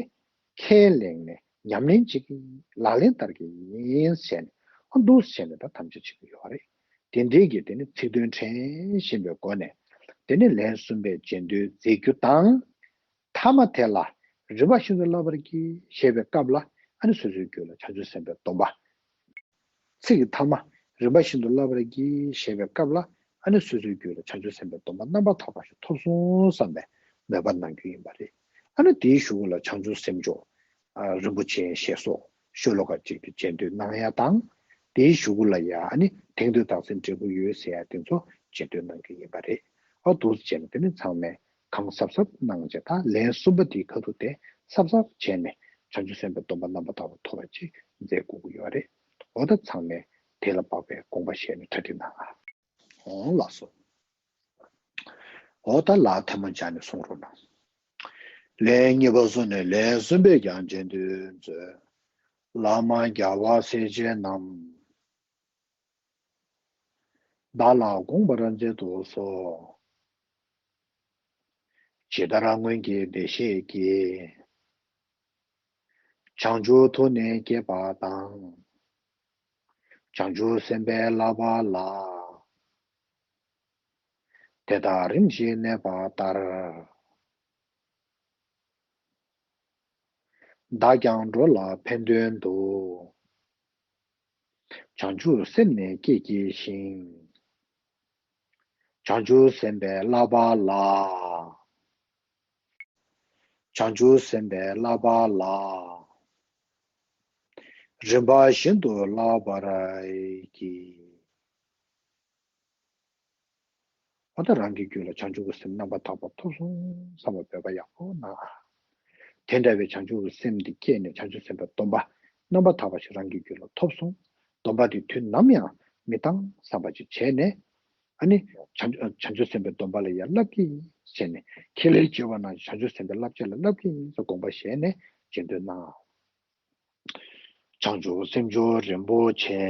ཁས་ལེན་ནས་ཉམས་ལེན་བྱེད་ཀྱི་ཡིན། ལག་ལེན་བསྟར་གྱི་ཡིན་ཟེར་ནས། ཨ་འདུག་ཟེར་ནས་ད་དམ་བཅའ་བྱེད་ཀྱི་ཡོད་རེད། དེ་འདྲའི་གི་དེ་ནི་ཚིག་དོན་དྲན་བཞིན་པའི་སྒོ་ནས། དེ་ནི་ལན་གསུམ་པའི་རྗེས་ཟློས་མཛད་རྒྱུ་དང་། ཐ་མ་དེ་ལ་རིམ་པ་བཞིན་དུ་བསླབ་པར་བགྱི་ཞེས་པའི་སྐབས་ལ། ཨ་ནི་སོ་སོའི་རྒྱུད་ལ་བྱང་ཆུབ་སེམས་དཔའི་སྡོམ་པ། ཚིག་གི་ཐ་མ། རིམ་པ་བཞིན་དུ་བསླབ་པར་བགྱི་ཞེས་པའི་སྐབས་ལ། ཨ་ནི་སོ་སོའི་རྒྱུད་ལ་བྱང་ཆུབ་སེམས་དཔའི་སྡོམ་པ་རྣམ་པར་དག་པ་ཞིག་ཐོབ་སོང་བསམ་པའི་མོས་པ་གནང་རྒྱུ་ཡིན་པ་རེད། ཨ་ནི་དེའི་གཞུག་གུ་ལ་བྱང་ཆུབ་སེམས་མཆོག་ཨ་རིན་པོ་ཆེ་ཞེས་སོགས་ཤོ་ལོ་ཀ་གཅིག་ཏུ་རྗེས་ཟློས་གནང་ཡ་དང་། དེའི་གཞུག་གུ་ལ་ཡ་ཨ་ནི་དེང་དུས་རྟག་འཛིན་འབྲས་བུ་ཡོད་ཟེར་ཡ་དེ་ཚོ་རྗེས་ཟློས་གནང་རྒྱུ་ཡིན་པ་རེད། ཨ་འདུག་སེ་བྱས་ནས་དེ་ནི་ཚང་མས་གང་གཟབ་གཟབ་གནང་བྱས་ད་ལན་གསུམ་པ་དེའི་ཁ་ཐུག་དེ་གཟབ་གཟབ་བྱས་ནས་བྱང་ཆུབ་སེམས་དཔའི་སྡོམ་པ་རྣམ་པར་དག་པ་ཐོབ་པ་ཅིག་མཛད་དགོས་ཀྱི་ཡོད་རེད། འོ་ད་ཚང་མས་དེ་ལ་དཔག་པའི་དགོངས་པ་བཞེས་ནས་གྲ་སྒྲིག་གནང་ཨ། འོང་ལགས་སོ། འོ་ད་ལ་ཐལ་མོ་སྦྱར་ནས་གསུང་རོགས་གནང་། ལན་གཉིས་པ་གསུངས་ནས་ལན་གསུམ་པས་ཀྱང་རྗེས་ཟློས་མཛོད། བླ་མ་རྒྱལ་བ་སྲས་བཅས་རྣམས། བདག་ལ་དགོངས་པར་མཛད་དུ་གསོལ། ཇི་ལྟར་སྔོན་གྱི་བདེ་གཤེགས་ཀྱིས། བྱང་ཆུབ་ཐུགས་ནི་བསྐྱེད་པ་དང་། བྱང་ཆུབ་སེམས་དཔའི་བསླབ་པ་ལ། དེ་དག་རིམ་བཞིན་གནས་པ་ལྟར། བདག་ཀྱང་འགྲོ་ལ་ཕན་དོན་དུ། བྱང་ཆུབ་སེམས་ནི་བསྐྱེད་བགྱི་ཞིང་། བྱང་ཆུབ་སེམས་དཔའི་བསླབ་པ་ལ། བྱང་ཆུབ་སེམས་དཔའི་བསླབ་པ་ལ། རིམ་པ་བཞིན་དུ་བསླབ་པར་བགྱི། འོ་ད་རང་གི་རྒྱུད་ལ་བྱང་ཆུབ་ཀྱི་སེམས་རྣམ་པར་དག་པ་ཐོབ་སོང་བསམ་པ་འབད་པ་ཡག་པོ་གནང་ཨ། དེ་འདྲ་བའི་བྱང་ཆུབ་ཀྱི་སེམས་འདི་བསྐྱེད་ནས་བྱང་ཆུབ་སེམས་དཔའི་སྡོམ་པ་རྣམ་པར་དག་པ་ཞིག་རང་གི་རྒྱུད་ལ་ཐོབ་སོང་། སྡོམ་པ་འདི་དུས་ནམ་ཡང་མི་གཏང་བསམ་པ་ཅིག་བྱས་ནས། ཨ་ནི་བྱང་ཆུབ་བྱང་ཆུབ་སེམས་དཔའི་སྡོམ་པ་ལ་ཡང་བསླབ་ཀྱི་ཡིན་བྱས་ནས་ཁས་ལེན་བྱས་པ་ན་བྱང་ཆུབ་སེམས་དཔའི་བསླབ་བྱ་ལ་བསླབ་ཀྱི་ཡིན་ཟེར་དགོངས་པ་བཞེས་ནས་རྗེས་ཟློས་གནང་། བྱང་ཆུབ་སེམས་མཆོག་རིན་པོ་ཆེ།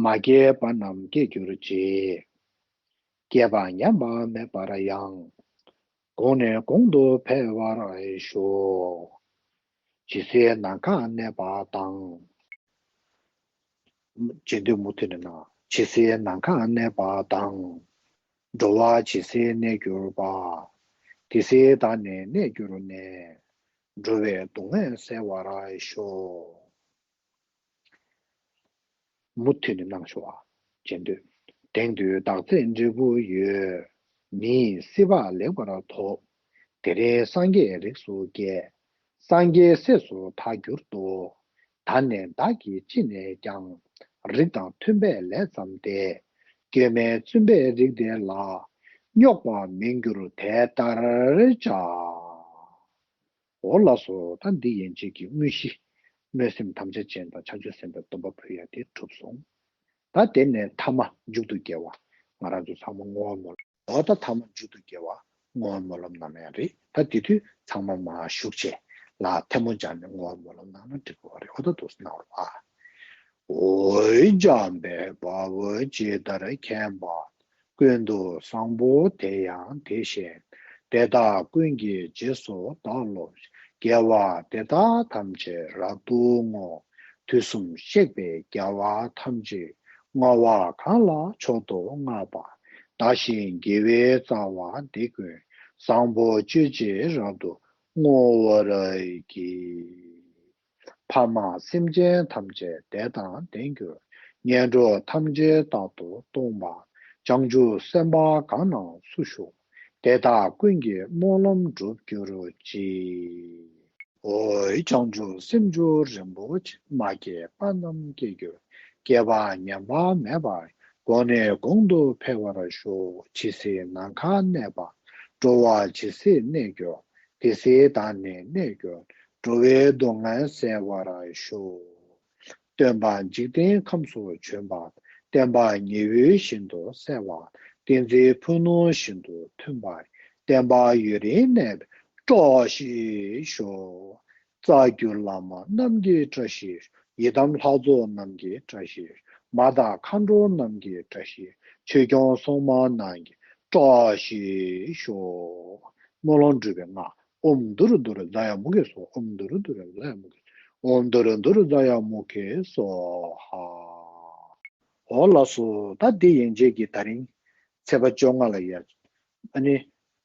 མ་སྐྱེས་པ་རྣམས་སྐྱེ་གྱུར་ཅིག། སྐྱེས་པ་ཉམས་པ་མེད་པར་ཡང་། གོང་ནས་གོང་དུ་འཕེལ་བར་ཤོག། ཇི་སྲིད་ནམ་མཁའ་གནས་པ་དང་། རྗེས་ཟློས་མུ་མཐུད་ནས་གནང་། ཇི་སྲིད་ནམ་མཁའ་གནས་པ་དང་། འགྲོ་བ་ཇི་སྲིད་གནས་གྱུར་པ། དེ་སྲིད་བདག་ནི་གནས་གྱུར་ནས། འགྲོ་བའི་སྡུག་བསྔལ་སེལ་བར་ཤོག། མུ་མཐུད་ནས་གནང་ཤོག་ཨ། རྗེས་ཟློས། དེང་དུས་བདག་ཚེ་འབྲས་བུ་ཡོད། མི་ཡི་སྲིད་པ་ལེགས་པར་ཐོབ། དེ་རིང་སངས་རྒྱས་རིགས་སུ་སྐྱེས། སངས་རྒྱས་སྲས་སུ་མཐར་གྱུར་ཏོ། ད་ནི་བདག་གིས་ཅི་ནས་ཀྱང་། རིགས་དང་མཐུན་པའི་ལས་བརྩམས་ཏེ། སྐྱོན་མེད་བཙུན་པའི་རིགས་དེ་ལ། རྙོག་པ་མི་འགྱུར་དེ་ལྟར་བྱ། འོ་ལགས་སོ། ད་འདི་ཡན་ཆད་ཀྱི་དངོས་གཞི། སྨོན་སེམས་དམ་བཅའ་ཅན་དང་བྱང་ཆུབ་སེམས་དཔའི་སྡོམ་པ་ཕུལ་ཡ་དེ་གྲུབ་སོང་། ད་དེ་ནས་ཐ་མ་མཇུག་ཏུ་དགེ་བ། ང་རང་ཚོ་ཚང་མ་བསྔོ་བ་སྨོན་ལམ། འོ་ད་ཐ་མ་མཇུག་ཏུ་དགེ་བ་བསྔོ་བ་སྨོན་ལམ་གནང་ཡ་རེད། ད་དེ་དུས་ཚང་མ་མར་བཞུགས་བྱས་ལ་ཐལ་མོ་སྦྱར་ནས་བསྔོ་བ་སྨོན་ལམ་གནང་ན་འགྲིག་གི་རེད། འོ་ད་འདུག་སེ་གནང་རོགས་ཨ། འོ་འཇམ་དཔལ་དཔའ་བོས་ཇི་ལྟར་མཁྱེན་པ། ཀུན་ཏུ་བཟང་པོ་དེ་ཡང་དེ་བཞིན་ཏེ། དེ་དག་ཀུན་གྱི་རྗེས་སུ་བདག་སློབ་ཅིང་། དགེ་བ་འདི་དག་ཐམས་ཅད་རབ་ཏུ་བསྔོ། དུས་གསུམ་གཤེགས་པའི་རྒྱལ་བ་ཐམས་ཅད། བསྔོ་བ་གང་ལ་མཆོག་ཏུ་བསྔགས་པ། བདག་གཞན་དགེ་བའི་རྩ་བ་འདི་ཀུན། བཟང་པོ་སྤྱོད་ཕྱིར་རབ་ཏུ་བསྔོ་བར་བགྱི། ཕ་མ་སེམས་ཅན་ཐམས་ཅད་བདེ་དང་ལྡན་གྱུར། ངན་འགྲོ་ཐམས་ཅད་རྟག་ཏུ་སྟོངས་པ། བྱང་ཆུབ་སེམས་དཔའ་གང་རྣམས་སུ་ཞུགས། དེ་དག་ཀུན་གྱི་སྨོན་ལམ་འགྲུབ་གྱུར་ཅིག། འོ་བྱང་ཆུབ་སེམས་མཆོག་རིན་པོ་ཆེ། མ་སྐྱེས་པ་རྣམས་སྐྱེ་གྱུར། སྐྱེས་པ་ཉམས་པ་མེད་པ། གོང་ནས་གོང་དུ་འཕེལ་བར་ཤོག། ཇི་སྲིད་ནམ་མཁའ་གནས་པ། འགྲོ་བ་ཇི་སྲིད་གནས་གྱུར། དེ་སྲིད་བདག་ནི་གནས་གྱུར། འགྲོ་བའི་སྡུག་བསྔལ་སེལ་བར་ཤོག། སྟོན་པ་འཇིག་རྟེན་ཁམས་སུ་བྱོན་པ། བསྟན་པ་ཉི་འོད་བཞིན་དུ་གསལ་བ། བསྟན་འཛིན་ཕུན་སུམ་ཚོགས་པ། བསྟན་པ་ཡུན་རིང་གནས་པའི་བཀྲ་ཤིས་ཤོག། རྩ་བརྒྱུད་བླ་མ་རྣམས་ཀྱི་བཀྲ་ཤིས། ཡི་དམ་ལྷ་ཚོགས་རྣམས་ཀྱི་བཀྲ་ཤིས། མ་དང་མཁའ་འགྲོ་རྣམས་ཀྱི་བཀྲ་ཤིས། ཆོས་སྐྱོང་སྲུང་མ་རྣམས་ཀྱི་བཀྲ་ཤིས་ཤོག། སྨོན་ལམ་འགྲུབ་པའི་སྔགས། ཨོཾ་དུར་དུར་ཛ་ཡ་མུ་ཁེ་སྭཱ་ཧཱ། ཨོཾ་དུར་དུར་ཛ་ཡ་མུ་ཁེ་སྭཱ་ཧཱ། ཨོཾ་དུར་དུར་ཛ་ཡ་མུ་ཁེ་སྭཱ་ཧཱ། འོ་ལགས་སོ། ད་འདི་ཡན་ཆད་ཀྱི་ད་རིང་ཚེས་པ་བཅོ་ལྔ་ལ་ཡ། ཨ་ནི།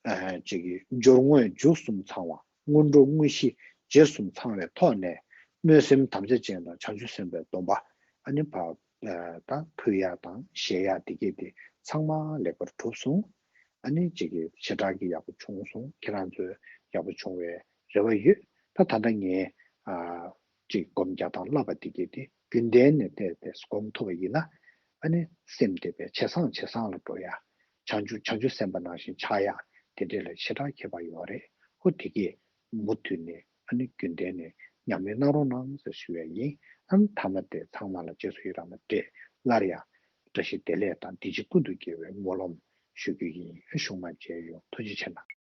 ཨ་ཅིག་གི་སྦྱོར་དངོས་མཇུག་གསུམ་ཚང་བ། སྔོན་འགྲོ་དངོས་གཞི་རྗེས་གསུམ་ཚང་བའི་ཐོག་ནས། སྨོན་སེམས་དམ་བཅའ་ཅན་དང་བྱང་ཆུབ་སེམས་དཔའི་སྡོམ་པ། ཨ་ནི་བ། ད་ཕུལ་ཡག་དང་བཞེས་ཡག་དེ་གས་དེ་ཚང་མ་ལེགས་པར་གྲུབ་སོང་། ཨ་ནི་ཅིག་གི་ཞེ་དྲག་གི་ཡག་པོ་བྱུང་སོང་། ཁྱེད་རང་ཚོའི་ཡག་པོ་བྱུང་བའི་རེ་བ་ཡོད། ད་ད་ལྟ་ངས་ཨ་ཅིག་སྒོམ་རྒྱག་སྟངས་བསླབ་པ་དེ་གས་དེ་རྒྱུན་ལྡན་ནས་བལྟས་ཏེ་སྒོམ་ཐུབ་པ་ཡིན་ན། ཨ་ནི་སེམས་དེ་བས་ཇེ་བཟང་ཇེ་བཟང་ལ་འགྲོ་ཡ། བྱང་ཆུབ་བྱང་ཆུབ་སེམས་དཔའ་ནང་བཞིན་ཆགས་ཡ་དེ་འདྲས་ལ་ཞེ་དྲག་ཁྱད་པར་ཡོད་རེད། ཧོ་དེ་གས་མུ་མཐུད་ནས་ཨ་ནི་རྒྱུན་ལྡན་ནས་ཉམས་ལེན་གནང་རོགས་གནང་ཟེར་ཞུ་ཡ་ཡིན། ཨ་ནི་མཐའ་མ་དེ་ཚང་མ་ལ་རྗེས་སུ་ཡི་རང་ལ་འབྲས་སླར་ཡང་བཀྲ་ཤིས་བདེ་ལེགས་དང་བདེ་སྐྱིད་ཀུན་ཏུ་རྒྱལ་བའི་སྨོན་ལམ་ཞུ་རྒྱུ་ཡིན། ཨ་ཞུ་མ་མཇལ་ཡོང་། ཐུགས་རྗེ་ཆེ་གནང་།